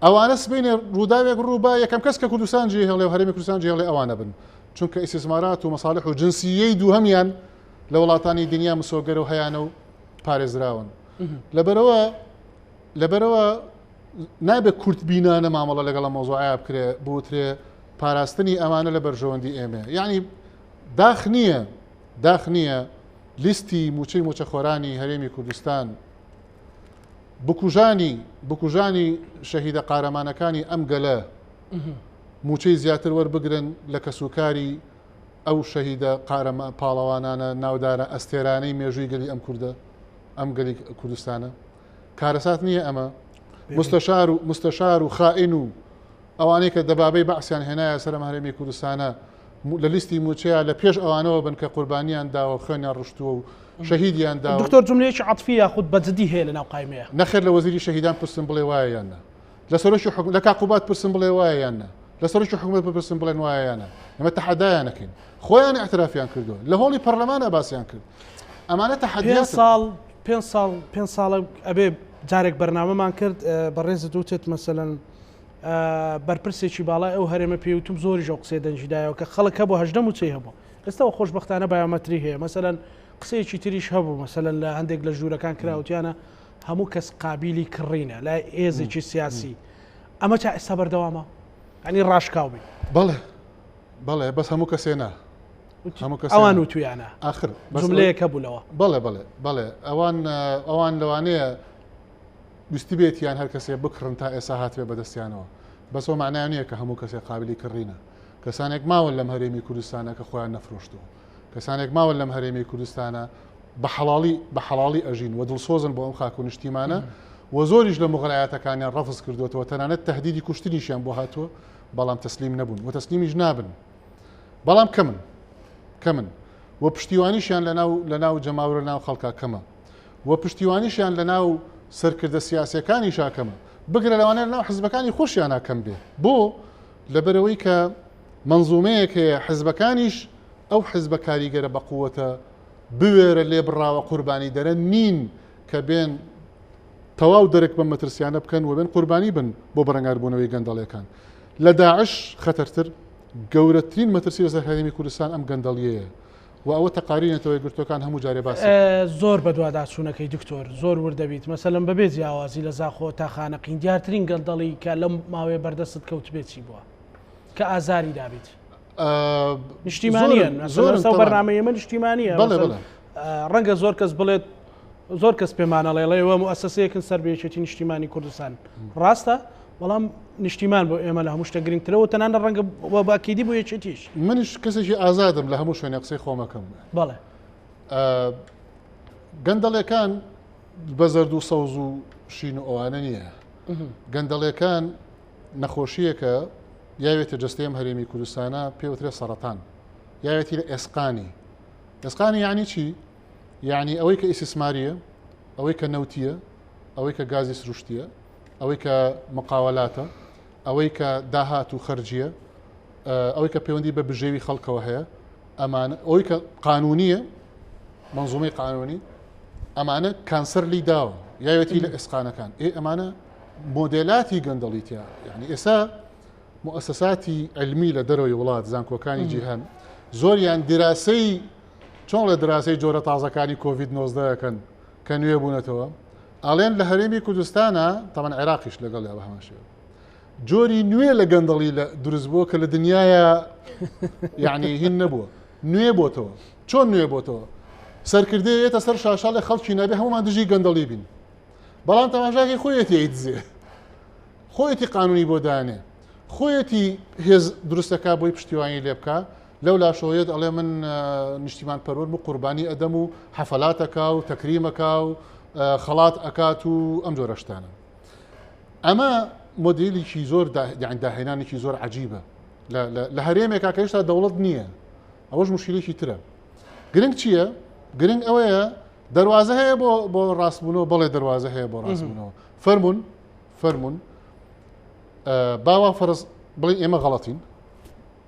ئەوانە سبەینێ ڕووداوێک ڕووبا یەکەم کەس کە کوردستان جێهێڵێ و هەرێمی کوردستان جێهێڵێ ئەوانە بن چونکە ئیسیسمارات و مەساڵح و جنسیەی دووهەمیان لە وڵاتانی دنیا مسۆگەرە و هەیانە و پارێزراون. لەبەرەوە لەبەرەوە نابێت کورتبینانە مامەڵە لەگەڵ ئەم مەوزوعەیا بکرێ بوترێ پاراستنی ئەمانە لە بەرژەوەندی ئێمەیە یعنی داخ نییە داخ نییە لیستی موچەی موچەخۆرانی هەرێمی کوردستان بکوژانی بکوژانی شەهیدە قارەمانەکانی ئەم گەلە موچەی زیاتر وەربگرن لە کەسوکاری ئەو شەهیدە قارەمە پاڵەوانانە ناودارە ئەستێرانەی مێژووی گەلی ئەم کوردە ئەم گەلی کوردستانە کارەسات نییە ئەمە؟ مستەشار و مستەشار و خائین و ئەوانەی کە دەبابەی بەعسیان هێنایە سەر ئەم هەرێمی کوردستانە لە لیستی موچەیە لە پێش ئەوانەوە بن کە قوربانیان داوە خوێنیان ڕشتووە و شەهیدیان داوە. دکتۆر جوملەیەکی عەتفی یاخود بە جدی هەیە لەناو قایمەیە؟ نەخێر لە وەزیری شەهیدان پرسم بڵێ وایە یان نا؟ لە سەرۆکی حکومەت لە کاک قوباد پرسم بڵێ وایە یان نا؟ لە سەرۆکی حکومەت بپرسم بڵێن وایە یان نا؟ ئێمە تەحەدایان ئەکەین. خۆیان ئیعترافیان کردووە. لە هۆڵی پەرلەمانا باسیان کرد. ئەمانە تەحەدیاتن. پێنج ساڵ پێنج ساڵ پێنج ساڵە ئەبێ جارێک بەرنامەمان کرد بەڕێزت وتت مەسەلەن بەرپرسێکی باڵای ئەو هەرێمە پێوتم زۆریش ئەو قسەی دەنگی دایەوە کە خەڵک هەبوو هەژدە مووچەی هەبوو ئێستاوە خۆشبەختانە بایۆمەتری هەیە مەسەلەن قسەیەکی تریش هەبوو مەسەلەن لە هەندێک لە ژوورەکان کراوتیانە هەموو کەس قابلی کڕینە لای ئێزێکی سیاسی ئەمە تا ئێستا بەردەوامە ئەنی ڕاشکاو بی بەڵێ بەڵێ بەس هەموو کەسێ نا ئەوان وتویانە ئاخر جملەیەک هەبوو لەوە. بەڵێ بەڵێ بەڵێ ئەوان ئەوان لەوانەیە ویستبێتیان هەر کەسێ بکڕن تا ئێسا هاتبێ بەدەستیانەوە بەس ئەو معنایان نییە کە هەموو کەسێ قابلی کڕینە کەسانێک ماون لەم هەرێمی کوردستانە کە خۆیان نەفرۆشتووە کەسانێک ماون لەم هەرێمی کوردستانە بە حەڵاڵی بە حەڵاڵی ئەژین و دڵسۆزن بۆ ئەم خاک و نیشتیمانە و زۆریش لە مغرایەتەکانیان ڕەفز کردوێتەوە تەنانەت تهدیدی کوشتنیشیان بۆ هاتووە بەڵام تەسلیم نەبوون و تەسلیمیش نابن بەڵام کەمن کەمن و پشتیوانیشیان لەناو لەناو جەماوەر لەناو خەڵکا کەمە و پشتیوانیشیان لەناو سەرکردە سیاسیەکانیشا کەمە بگرە لەوانەیە لەناو حزبەکانی خۆشیانا کەم بێ بۆ لەبەرەوەی کە منزومەیەک هەیە حزبەکانیش ئەو حزبە کاریگەرە بەقوەتە بوێرە لێبڕاوە قوربانی دەرە نین کە بێن تەواو دەرک بەم مەترسیانە بکەن و بێن قوربانی بن بۆ بەرەنگاربوونەوەی گەندەڵیەکان. لە داعش خەتەرتر، گەورەترین مەترسی لەسەر هەرێمی کوردستان ئەم گەندەڵیەیە و ئەوە تەقاریری نەتەوە یەکگرتووەکان هەموو جارێ باسی. زۆر بەدواداچوونەکەی دکتۆر زۆر ورد دەبیت، مەسەلەن بەبێ جیاوازی لە زاخۆ تا خانەقین دیارترین گەندەڵی کە لەم ماوەیە بەردەستت کەوتبێت چی بووە کە ئازاری دابیت؟ نیشتیمانیان زۆر بەرنامەی ئێمە نیشتیمانیە ڕەنگە زۆر کەس بڵێت زۆر کەس پێمانەڵێ ڵێ ئێوە موئەسەسەیەکن سەر بە یەکێتی نیشتیمانی کوردستان ڕاستە بەڵام نیشتیمان بۆ ئێمە لە هەموو شتە گرنگترەوە تەنانە ڕەنگە باکیدی بۆ یەکێتیش منیش کەسێکی ئازادم لە هەموو شوێنێ قسەی خۆمەکەم بەڵێ گەندەڵەکان بە زەرد و سەوز و شین و ئەوانە نییە. گەندەڵیەکان نەخۆشییەکە یاوێتە جەستەی ئەم هەرێمی کوردستانە پێوترێ سەرەتان یاوێتی لە ئێسقانی ئێسقانی یعنی چی؟ یعنی ئەوەی کە ئیسیسماریە ئەوەی کە نەوتیە ئەوەی کە گازی سروشتیە ئەوەی کە مقاولاتە ئەوەی کە داهات و خەرجیە ئەوەی کە پەیوەندی بە بژێوی خەڵکەوە هەیە ئەمانە ئەوەی کە قانونیە منزومەی قانونی ئەمانە کانسەر لی داوە یاوێتی لە ئێسقانەکان ئێ ئەمانە مۆدێلاتی گەندەڵی تیا یعنی ئێستا موسساتی علمی لە دەرەوەی وڵات زانکۆکانی جیهان زۆریان دیراسەی چۆن لە دراسەی جۆرە تازەکانی کۆڤید 19ەکەن کە نوێ بوونەتەوە ئەڵێن لە هەرێمی کوردستانە تەمەن عێراقیش لەگەڵ یا بە هەمان شێوە جۆری نوێ لە گەندەڵی لە دروست بووە کە لە دنیاە یعنی هین نەبووە نوێ بۆتەوە چۆن نوێ بۆتەوە سەرکردەیەتە سەر شاشاڵێ خەڵکی نابێ هەمومان دژی گەندەڵی بین بەڵام تەماشاکەی خۆیەتی ئەیدزێ خۆیەتی قانونی بۆ دانێ خۆیەتی هێز دروستەکە بۆی پشتیوانی لێ بکە لەو لاشەوەیەت ئەڵێ من نیشتیمان پەروەرم و قوربانی ئەدەم و حەفەلاتەکە و تەکریمەکە و خەڵات ئەکات و ئەم جۆرە شتانە ئەمە مۆدیلێکی زۆر داهێنانێکی زۆر عجیبە لە هەرێمێکا کە هێشتا دەوڵەت نییە ئەوەش مشکلێکی ترە گرنگ چییە؟ گرنگ ئەوەیە دەواازە هەیە بۆ بۆ ڕاستبوونەوە بەڵێ دەواازە هەیە بۆ ڕاستبوونەوە فەرمونون فەرمونون باوا فەرز بڵێ ئێمە غەڵەتین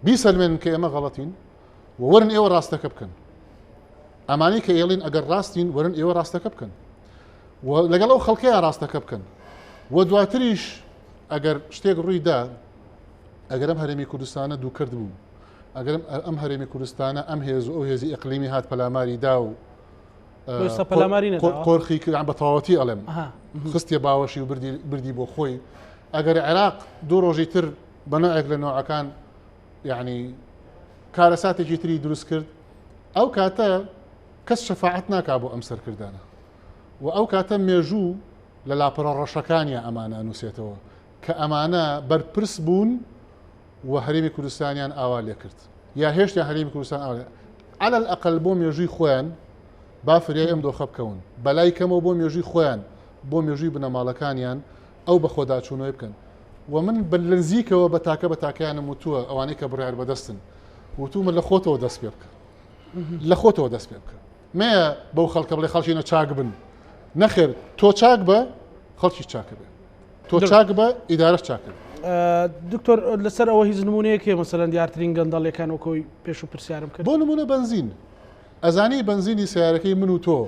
بیسەلمێنن کە ئێمە غەڵەتین و وەرن ئێوە ڕاستەکە بکەن ئەمانەی کە ئێڵین ئەگەر ڕاستین وەرن ئێوە ڕاستەکە بکەن و لەگەڵ ئەو خەڵکەیە ڕاستەکە بکەن و دواتریش ئەگەر شتێک ڕووی دا ئەگەر ئەم هەرێمی کوردستانە دووکرد بوو ئەگەر ئەم هەرێمی کوردستانە ئەم هێز و ئەو هێزی ئەقلیمی هات پەلاماری دا و قۆرخی کران بە تەواوەتی ئەڵێم خستیە باوەشی و بردی بۆ خۆی ئەگەر عێراق دوو ڕۆژی تر بە نەوعێک لە نەوعەکان یعنی کارەساتێکی تری دروست کرد ئەو کاتە کەس شەفاعەت ناکا بۆ ئەم سەرکردانە و ئەو کاتە مێژوو لە لاپەڕە ڕەشەکانیا ئەمانە ئەنووسێتەوە کە ئەمانە بەرپرس بوون و هەرێمی کوردستانیان ئاوا لێکرد یا هێشتا هەرێمی کوردستان ئاوا على الأقل بۆ مێژووی خۆیان با فریای ئەم دۆخە بکەون بەلای کەمەوە بۆ مێژووی خۆیان بۆ مێژووی بنەماڵەکانیان ئەو بەخۆداچوونەوەی بکەن و من بە لەنزیکەوە بە تاکە بە تاکەیانم وتووە ئەوانەی کە بڕیار بەدەستن وتومە لە خۆتەوە دەست پێ بکە لە خۆتەوە دەست پێ بکە مەیە بەو خەڵکە بڵێ خەڵکینە چاک بن نەخێر تۆ چاک بە خەڵکی چاکە بێ تۆ چاک بە ئیدارەش چاکە دکتۆر لەسەر ئەوە هیچ نمونەیەک هەیە مەسەلەن دیارترین گەندەڵیەکان وەکۆی پێش و پرسیارم کرد بۆ نمونە بەنزین ئەزانی بەنزینی سیارەکەی من و تۆ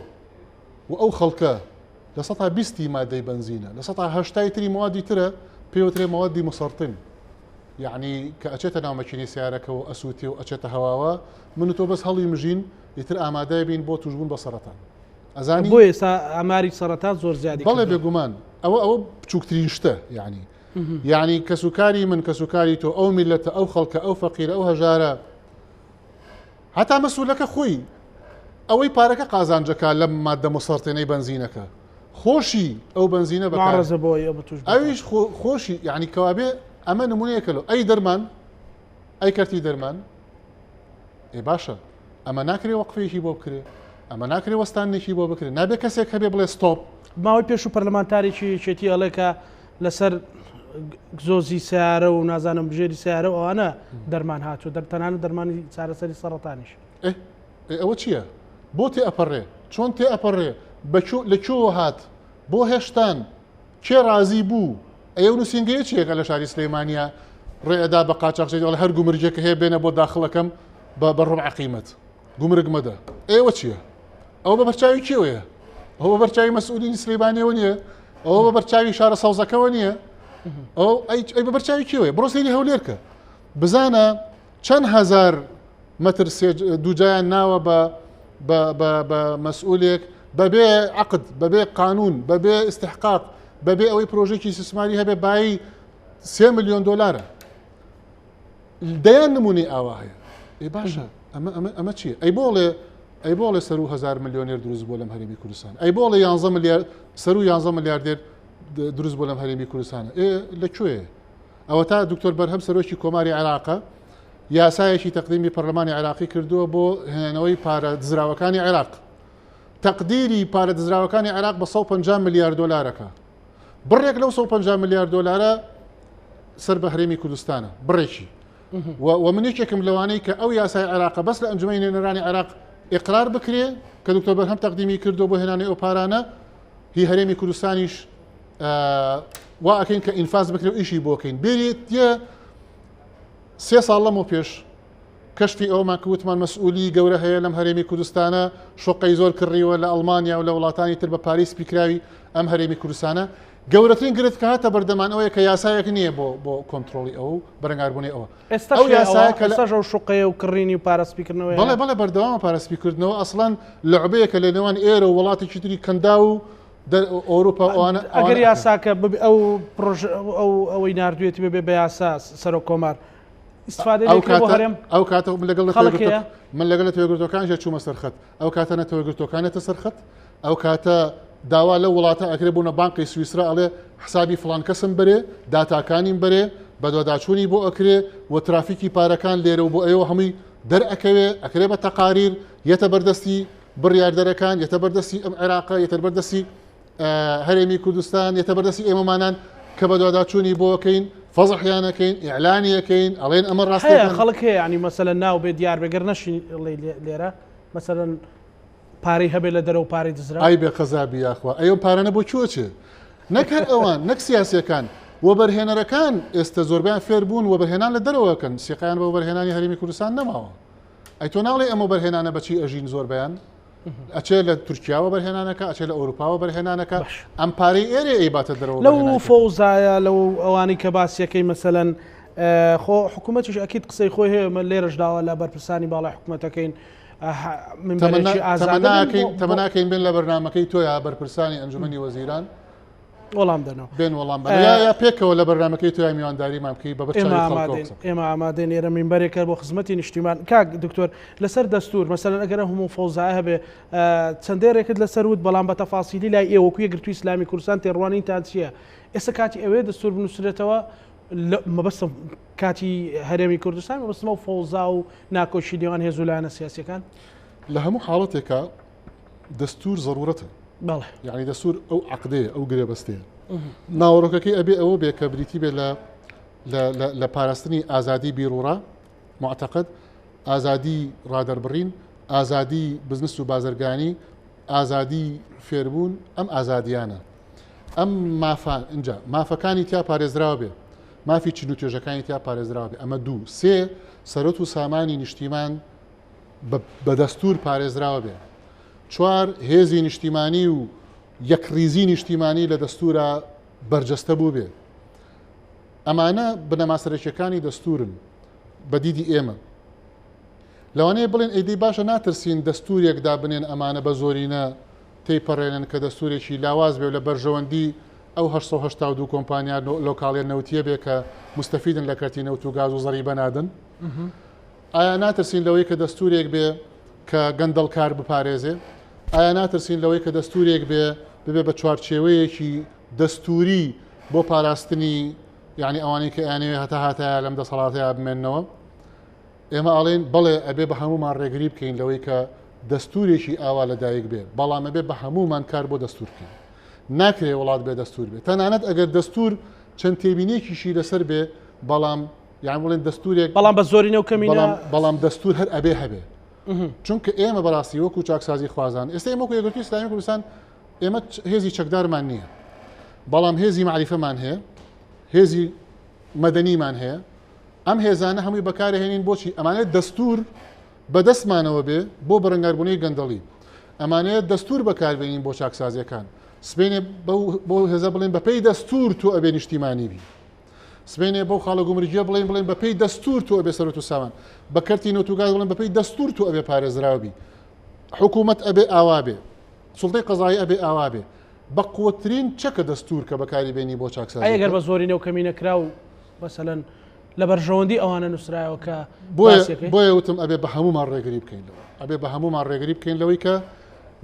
و ئەو خەڵکە 20% ی مادەی بەنزینە 80% تری موادی ترە پێوترێ موادی مسەرتن یعنی کە ئەچێتە ناو مەکینەی سیارەکەەوە ئەسووتێ و ئەچێتە هەواوە من و تۆ بەس هەڵی مژین ئیتر ئامادە بین بۆ توشبوون بە سەرەتان ئەزانی بۆ ئێستا ئاماری سەرەتان زۆر زیادی بەڵێ بێگومان ئەوە ئەوە بچووکترین شتە یعنی یعنی کەسوکاری من کەسوکاری تۆ ئەو میلەتە ئەو خەڵکە ئەو فەقیرە ئەو هەژارە هەتا مەسولەکە خۆی ئەوەی پارەکە قازانجەکە لەم مادە مسەرتێنەی بەنزینەکە خۆشی ئەو بەنزینە بەکارڕزە بۆ ئەویش خۆشی یعنی کەوابێ ئەمە نمونەیەکە لۆ ئەی دەرمان ئەی کەرتی دەرمان ئێ باشە ئەمە ناکرێ وەقفێکی بۆ بکرێ ئەمە ناکرێ وەستانێکی بۆ بکرێ نابێ کەسێک هەبێ بڵێ ستۆپ. ماوەی پێشوو پەرلەمانتارێکی یەکێتی ئەڵێ کە لەسەر گزۆزی سیارە و نازانم بژێری سیارە و ئەوانە دەرمان هاتوو دەر تەنانەت دەرمانی چارەسەری سەرەتانیش. ئێ ئەوە چییە؟ بۆ تێ ئەپەڕێ؟ چۆن تێ ئەپەڕێ؟ لە کوێوە هات؟ بۆ هێشتان؟ کێ ڕازی بوو؟ ئەی ئەو نووسینگەیە چییە کە لە شاری سلێمانییە ڕێ ئەدا بە قاچاخچێتی ئەڵێ هەر گومرگێک هەیە بێنە بۆ داخڵەکەم بە بە ڕوبع قیمەت گومرگ مەدە ئێوە چییە؟ ئەوە بە بەرچاوی کێوەیە؟ ئەوە بە بەرچاوی مەسئولینی سلێمانیەوە نییە؟ ئەوە بە بەرچاوی شارە سەوزەکەوە نییە؟ ئەو ئەی ئەی بە بەرچاوی کێوەیە؟ بڕۆ سەیری هەولێر کە بزانە چەند هەزار مەتر سێ دووجایان ناوە بە بە بە بە مەسئولێک بەبێ عقد بەبێ قانون بەبێ استحقاق بەبێ ئەوەی پرۆژێکی سیسماری هەبێ بایی سێ ملیۆن دۆلارە دەیان نمونەی ئاوا هەیە ئێ باشە ئەمە ئەمە ئەمە چییە ئەی بۆڵێ ئەی بۆڵێ سەر و هزار ملیۆنێر دروست بۆ لەم هەرێمی کوردستان ئەی بۆڵێ 11 ملیار سەر و 11 ملیاردێر دروست بۆ لەم هەرێمی کوردستانە ئێ لە کوێ ئەوەتا دکتۆر بەرهەم سەرۆکی کۆماری عێراقە یاسایەکی تەقدیمی پەرلەمانی عێراقی کردووە بۆ هێنانەوەی پارە دزراوەکانی عێراق. تەقدیری پارە دزراوەکانی عێراق بە 150 ملیار دۆلارەکە. بڕێک لەو 150 ملیار دۆلارە سەر بە هەرێمی کوردستانە بڕێکی و من یەکێکم لەوانەی کە ئەو یاسای عێراقە بەس لە ئەنجومەنی نوێنەرانی عێراق ئیقرار بکرێ کە دکتۆر بەرهەم تەقدیمی کردو بۆ هێنانی ئەو پارانە هی هەرێمی کوردستانیش وا ئەکەین کە ئینفاز بکرێ و ئیشی بۆکەین بێریت سێ ساڵ لەمەو پێش کەشفی ئەوەمان کە وتمان مەسئولی گەورە هەیە لەم هەرێمی کوردستانە شوقەی زۆر کڕیوە لە ئەڵمانیا و لە وڵاتانی تر بە پارەی سپیکراوی ئەم هەرێمی کوردستانە گەورەترین گرفت کە هاتە بەردەمان ئەوەیە کە یاسایەک نییە بۆ بۆ کۆنترۆڵی ئەو بەرەنگاربوونی ئەوە ئێستا ئەو یاسایە کە ئێستاش ئەو شوقەیە و کڕینی و پارە سپیکردنەوەیە بەڵێ بەڵێ بەردەوامە پارە سپیکردنەوە ئەسڵەن لعبەیەکە لە نێوان ئێرە و وڵاتێکی تری کەنداو و ئەوروپا ئەوانە ئەگەر یاساکە ئەو پرۆژ ئەو ئەوەی ناردوێتی ببێ بە یاسا سەرۆک کۆمار ئیسفادەی ئەو لێ کرێ بۆ کاتە هەرێم ئەو کاتە من لەگەڵ نەتەوە خەڵک یەکگرتووە- هەیە؟ من لەگەڵ نەتەوە یەکگرتووەکانیش چوومە سەر خەت ئەو کاتە نەتەوە یەکگرتووەکان یەتە سەر خەت ئەو کاتە داوا لەو وڵاتە ئەکرێ بوونە بانقی سویسرا ئەڵێ حسابی فڵان کەسم بەرێ داتاکانیم بەرێ بەدواداچوونی بۆ ئەکرێ و ترافیکی پارەکان لێرە و بۆ ئەوێ هەمووی دەرئەکەوێ ئەکرێ بە تەقاریر یەتە بەردەستی بڕیاردەرەکان یەتە بەردەستی ئەم عێراقە یەتە بەردەستی هەرێمی کوردستان یەتە بەردەستی ئێمەمانان کە بەدواداچوونی بۆ ئەکەین فەزحیانەکەین ئیعلانیەکەین ئەڵێن ئەمە هەیە ڕاستیەکان خەڵک هەیە ینی مەسەلەن ناو بێ دیار بێ گەر نەشی لێرە مەسەلەن پارەی هەبێ لە دەرەوە پارەی دزرا ئای بێ قەزابی یاخوا ئەی ئەو پارانە بۆ کوێ چێ نەک هەر ئەوان نەک سیاسیەکان وەبەرهێنەرەکان ئێستە زۆربیان فێر بوون وەبەرهێنان لە دەرەوەکەن سیقیان بە وەبەرهێنانی هەرێمی کوردستان نەماوە ئەی تۆ ناڵێ ئەم وەبەرهێنانە بەچی ئەژین زۆربیان ئەچێ لە تورکیاوە بەرهێنانەکە ئەچێ لە ئەوروپاوە بەرهێنانەکە ئەم پارەی ئێرێ ئەیباتە دەرەوە لەو فەوزایە لەو ئەوانەی کە باسیەکەی مەسەلەن خۆ حکوومەتیش ئەکید قسەی خۆی هەیە من لێرەش داوا لە بەرپرسانی باڵای حکوومەتەکەین تەمەناکەین بێن لە بەرنمەکەی تۆیا بەرپرسانی ئەنجومەنی وەزیران وەڵام دەنەوە بێن وەڵام بەن یا یا پێکەوە لە بەرنامەکەی تۆیا میوانداریمان بکەی بە بەرچاوی خەڵکەوە قسە بکەین. ئێمە ئامادەین ئێرە مینبەرێکە بۆ خزمەتی نیشتیمان کاک دکتۆر لەسەر دەستور مەسەلەن ئەگەر ئەو هەموو فەوزایە هەبێ چەند دێڕێکت لەسەر وت بەڵام بە تەفاسیلی لای ئێوە وەکو یەکگرتووی ئیسلامی کوردستان تێڕوانینتان چییە ئێستا کاتی ئەوەیە دەستور بنووسرێتەوە مەبەستم کاتی هەرێمی کوردستان مەبەستم ئەو فەوزا و ناکۆکی نێوان هێز و لایەنە سیاسیەکان لە هەموو حاڵەتێکا دەستور زەرورەتە بەڵێ یعنی دەستور ئەو عقدەیە ئەو گرێبەستەیە ناوەڕۆکەکەی ئەبێ ئەوە بێ کە بریتی بێ لە لە پاراستنی ئازادی بیرڕا معتەقد ئازادی ڕادەربڕین ئازادی بزنس و بازرگانی ئازادی فێربوون ئەم ئازادیانە ئەم مافان اینجا مافەکانی تیا پارێزراوە بێ مافی چین و توێژەکانی تیا پارێزراوە بێ ئەمە دوو سێ سەرۆت و سامانی نیشتیمان بە دەستوور پارێزراوە بێ. چوار، هێزی نیشتیمانی و یەکڕیزی نیشتیمانی لە دەستوورا بەرجەستە بووبێ. ئەمانە بنەما سەرەکیەکانی دەستوورن بە دیدی ئێمە. لەوانەیە بڵێن ئەی دەی باشە ناترسین دەستوورێک دابنێن ئەمانە بە زۆرینە تێیپەڕێنن کە دەستوورێکی لاواز بێ و لە بەرژەوەندی ئەو 882 کۆمپانیا لۆکاڵیە نەوتیە بێ کە موستەفیدن لە کەرتی نەوت و گاز و زەریبە نادەن؟ ئایا ناترسین لەوەی کە دەستوورێک بێ کە گەندەڵکار بپارێزێ؟ ئایا ناترسین لەوەی کە دەستوورێک بێ ببێ بە چوارچێوەیەکی دەستووری بۆ پاراستنی یعنی ئەوانەی کە ئەیانەوێ هەتا هەتایە لەم دەسەڵاتەیا بمێننەوە؟ ئێمە ئەڵێین بەڵێ ئەبێ بە هەموومان ڕێگری بکەین لەوەی کە دەستوورێکی ئاوا لەدایک بێ، بەڵام ئەبێ بە هەموومان کار بۆ دەستوور بکەین. ناکرێ وڵات بێ دەستوور بێ. تەنانەت ئەگەر دەستوور چەند تێبینییەکیشی لەسەر بێ، بەڵام یان بڵێن دەستورێک بەڵام بە زۆرینە و کەمینە بەڵام بەڵام دەستور هەر ئەبێ هەبێ چونکە ئێمە بەڕاستی وەکو چاکسازی خوازان ئێستا ئێمە وەکو یەکگرتووی ئیسلامی کوردستان ئێمە هێزی چەکدارمان نییە بەڵام هێزی معریفەمان هەیە هێزی مەدەنیمان هەیە ئەم هێزانە هەمووی بەکارهێنین بۆچی ئەمانێت دەستور بەدەستمانەوە بێ بۆ بەرەنگاربوونەوەی گەندەڵی ئەمانەیە دەستور بەکاربێنین بۆ چاکسازیەکان سبێنێ بەو هێزە بڵێن بەپێی دەستور تۆ ئەبێ نیشتیمانی بی سبەینێ بەو خاڵە گومرگیە بڵێن بڵێن بەپێی دەستور تۆ ئەبێ سەرۆت و سامان بە کەرتی نەوت و گاز بڵێن بەپێی دەستور تۆ ئەبێ پارێزراو بی حکوومەت ئەبێ ئاوا بێ سوڵتەی قەزایی ئەبێ ئاوا بێ بە قوترین چەکە دەستور کە بەکاری بێنی بۆ چاکسازی ئەگەر بە زۆری نەو کەمینە کرا و مەسەلەن لە بەرژەوەندی ئەوانە نووسراوە کە بۆیە وتم ئەبێ بە هەمومان ڕێگری بکەین لەوە ئەبێ بە هەمومان ڕێگری بکەین لەوەی کە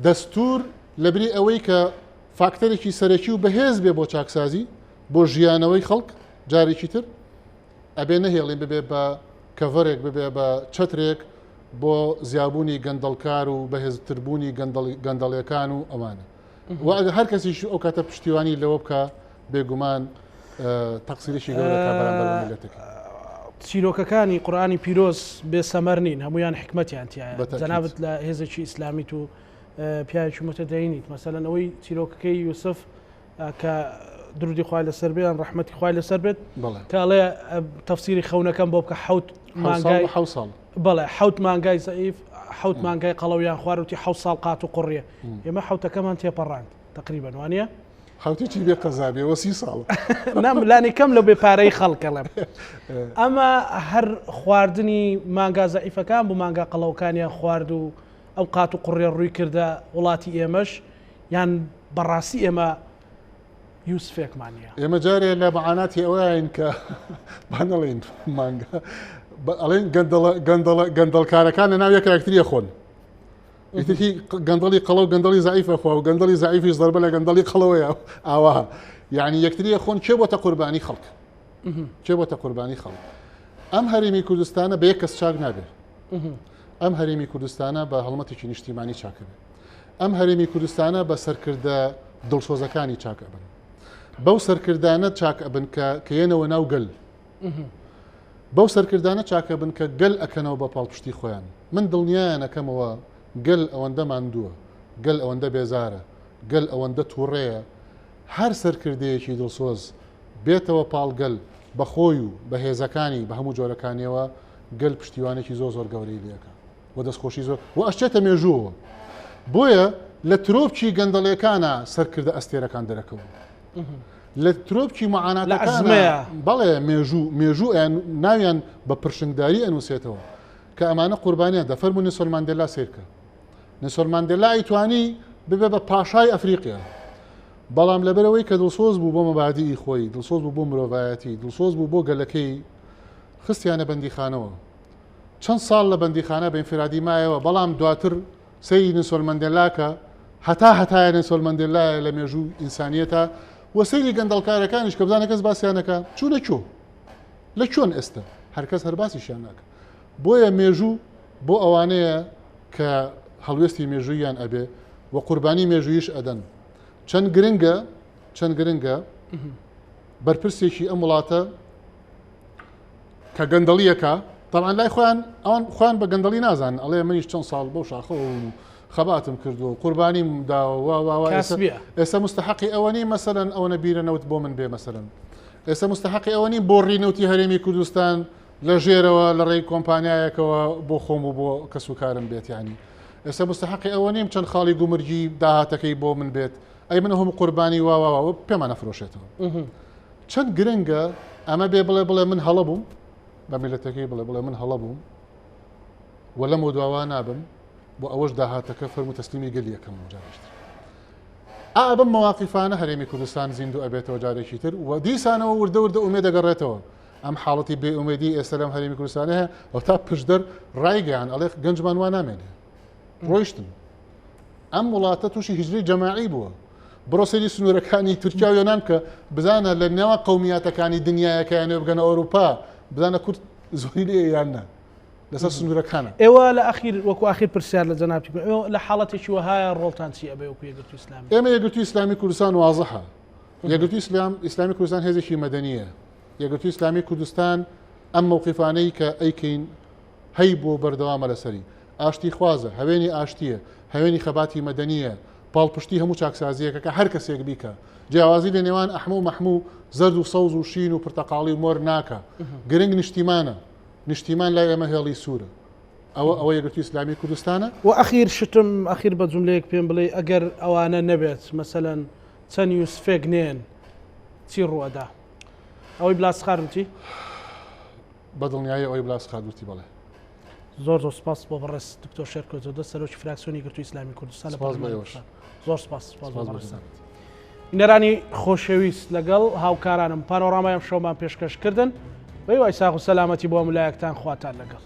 دەستور لەبری ئەوەی کە فاکتەرێکی سەرەکی و بەهێز بێ بۆ چاکسازی بۆ ژیانەوەی خەڵک جارێکی تر ئەبێ نەهێڵین ببێ بە کەڤەرێک ببێ بە چەترێک بۆ زیابوونی گەندەڵکار و بەهێزتربوونی گەندەڵیەکان و ئەوانە و ئەگەر هەر کەسیش ئەو کاتە پشتیوانی لەوە بکە بێگومان تەقسیرێکی گەورە دەکات بەرامبەر بە میللەتەکەی. چیرۆکەکانی قورئانی پیرۆز بێ سەمەر نین هەمویان حکمەتیان تایە جەنابت لە هێزێکی ئیسلامیت و پیاوێکی متدەینیت مەسەلەن ئەوەی چیرۆکەکەی یوسف کە درودی خوای لەسەر بێ یان ڕەحمەتی خوای لەسەر بێت کە ئەڵێ تەفسیری خەونەکەم بۆ بکە حوت مانگای حو ساڵ بەڵێ حوت مانگای زەعیف حوت مانگای قەڵەویان خواروتی حو ساڵ قات و قڕیە ئێمە حوتەکەمان تێپەڕاند تقریبا وانە حوتی چی بێ قەزا بێ وە 30 ساڵ نام لانی کەم لە بێ پارەی خەڵکەڵم ئەمە هەر خواردنی مانگا زەعیفەکان بوو مانگا قەڵەوەکانیان خوارد و ئەو قات و قڕێ ڕووی کردە وڵاتی ئێمەش یان بەڕاستی ئێمە یوسفێکمان نییە؟ ئێمە جارێ لە مەعاناتی ئەوەین کە با نەڵێین مانگا ئەڵێن گەندەڵە گەندەڵە گەندەڵکارەکان لە ناو یەک یەکتری خۆن ئیتر هی گەندەڵی قەڵەو گەندەڵی زەعیفە خوا و گەندەڵی زەعیفیش زەربە لە گەندەڵی قەڵەوەیە ئاوا یعنی یەکتری خۆن کێ بۆتە قوربانی خەڵک کێ بۆتە قوربانی خەڵک ئەم هەرێمی کوردستانە بە یەک کەس چاک نابێت ئەم هەرێمی کوردستانە بە هەڵمەتێکی نیشتیمانی چاکە بێت ئەم هەرێمی کوردستانە بە سەرکردە دڵسۆزەکانی چاک ئەبن. بەو سەرکردانە چاک ئەبن کە کە یەنەوە ناو گەل. بەو سەرکردانە چاک ئەبن کە گەل ئەکەنەوە بە پاڵپشتی خۆیان. من دڵنیایان ئەکەمەوە گەل ئەوەندە ماندووە، گەل ئەوەندە بێزارە، گەل ئەوەندە تووڕەیە، هەر سەرکردەیەکی دڵسۆز بێتەوە پاڵ گەل بە خۆی و بە هێزەکانی بە هەموو جۆرەکانیەوە گەل پشتیوانێکی زۆر زۆر گەورەی لێ ئەکا. و دەستخۆشی زۆر و ئەشچێتە مێژووەوە بۆیە لە ترۆپکی گەندەڵیەکانە سەرکردە ئەستێرەکان دەرەکەون لە ترۆپکی معاناتەکانە بەڵێ مێژوو مێژوو ناویان بە پرشنگداری ئەنووسێتەوە کە ئەمانە قوربانیان دەفەرمو نێلسۆن ماندێلا سیرکە نێلسۆن ماندێلا ئەیتوانی ببێ بە پاشای ئەفریقیا بەڵام لەبەرەوەی کە دڵسۆز بوو بۆ مەبادیئی خۆی دڵسۆز بوو بۆ مرۆڤایەتی دڵسۆز بوو بۆ گەلەکەی خستیانە بەندیخانەوە چەند ساڵ لە بەندیخانە بە ئینفرادی مایەوە، بەڵام دواتر سەیری نێلسۆن مەندێلا کە هەتا هەتایە نێلسۆن مەندێلایە لە مێژوو ئینسانیەتا و سەیری گەندەڵکارەکانیش کە بزانە کەس باسیان نەکا چوونە کوێ لە کوێن ئێستا هەرکەس هەر باسیشیان ناکە بۆیە مێژوو بۆ ئەوانەیە کە هەڵوێستی مێژوویان ئەبێ و قوربانی مێژوویش ئەدەن چەند گرنگە چەند گرنگە بەرپرسێکی ئەم وڵاتە کە گەندەڵیەکە تەبعەن لای خۆیان ئەوان خۆیان بە گەندەڵی نازانن ئەڵێ منیش چەند ساڵ بەو شاخەوە بووم و خەباتم کردووە و قوربانیم داوە وا وا وا ئێستا مستحقی ئەوە نیم مەسەلەن ئەوەنە بیرە نەوت بۆ من بێ مەسەلەن ئێستا مستحقی ئەوە نیم بۆڕی نەوتی هەرێمی کوردستان لە ژێرەوە لە ڕێی کۆمپانیایەکەوە بۆ خۆم و بۆ کەس و کارم بێت ینی ئێستا مستحقی ئەوە نیم چەند خاڵی گومرگی داهاتەکەی بۆ من بێت ئەی من هەم قوربانی وا وا وا پێمانە فرۆشێتەوە چەند گرنگە ئەمە بێ بڵێ بڵێ من هەڵە بووم بە میلەتەکەی بڵێ بڵێ من هەڵە بووم و لەم و دواوا نابم بۆ ئەوەش داهاتەکە فەرمو تەسلیمی گەلی یەکەم و جارێکی ئا بەم مەواقیفانە هەرێمی کوردستان زیندوو ئەبێتەوە جارێکی تر و دیسانەوە وردە وردە ئومێد دەگەڕێتەوە ئەم حاڵەتی بێ ئومێدی ئێستا لەم هەرێمی کوردستانە هەیە و تا پشدەر ڕایگەیان ئەڵێ گەنجمان وا نامێنێ ڕۆیشتن ئەم وڵاتە تووشی هیجرەی جەماعی بووە. بڕۆ سەیری سنوورەکانی تورکیا و یۆنان بکە بزانە لە نێوان قەومیاتەکانی دنیایە کە یانەوێ بگەنە ئەوروپا بزانە کورد زۆری لێیە یان نا لەسەر سنوورەکانە. ئێوە لە ئەخیر وەکو ئاخیر پرسیار لە جەنابتی بکەم ئێوە لە حاڵەتێکی وەهایە ڕۆڵتان چی ئەبێ وەکو یەکگرتووی ئیسلامی؟ ئێمە یەکگرتووی ئیسلامی کوردستان وازحە یەکگرتووی ئیسلام ئیسلامی کوردستان هێزێکی مەدەنییە یەکگرتووی ئیسلامی کوردستان ئەم مەوقیفانەی کە ئەیکەین هەیبووە و بەردەوامە لەسەری. ئاشتیخوازە، هەوێنی ئاشتییە، هەوێنی خەباتی مەدەنییە، پاڵپشتی هەموو چاکسازییەکە کە هەر کەسێک بیکا. جیاوازی لە نێوان ئەحمە و مەحموو و زەرد و سەوز و شین و پرتەقاڵی و مۆر ناکا. گرنگ نیشتیمانە. نیشتیمان لای ئێمە هێڵی سوورە. ئەوە ئەوە یەکگرتووی ئیسلامیی کوردستانە. وە ئەخیر شتم ئەخیر بە جوملەیەک پێم بڵێی ئەگەر ئەوانە نەبێت مەسەلەن چەند یوسفێک نێن چی ڕووئەدا؟ ئەوەی بلاسخار وتی؟ بە دڵنیایی ئەوەی بلاسخارت وتی بەڵێ. زۆر زۆر سپاس بۆ بەڕێز دکتۆر شێرکۆ جەودەت سەرۆکی فراکسیۆنی یەکگرتووی ئیسلامی کوردستان لە سپاس بۆ پەرلەمانی ئێوەش. کوردستان. زۆر سپاس سپاس بۆ سپاس بۆ بەڕێزتان. جەنابت. بینەرانی خۆشەویست لەگەڵ هاوکارانم پانۆرامای ئەم شەومان پێشکەش کردن بە هیوای ساغ و سەلامەتی بۆ هەموو لایەکتان خواتان لەگەڵ.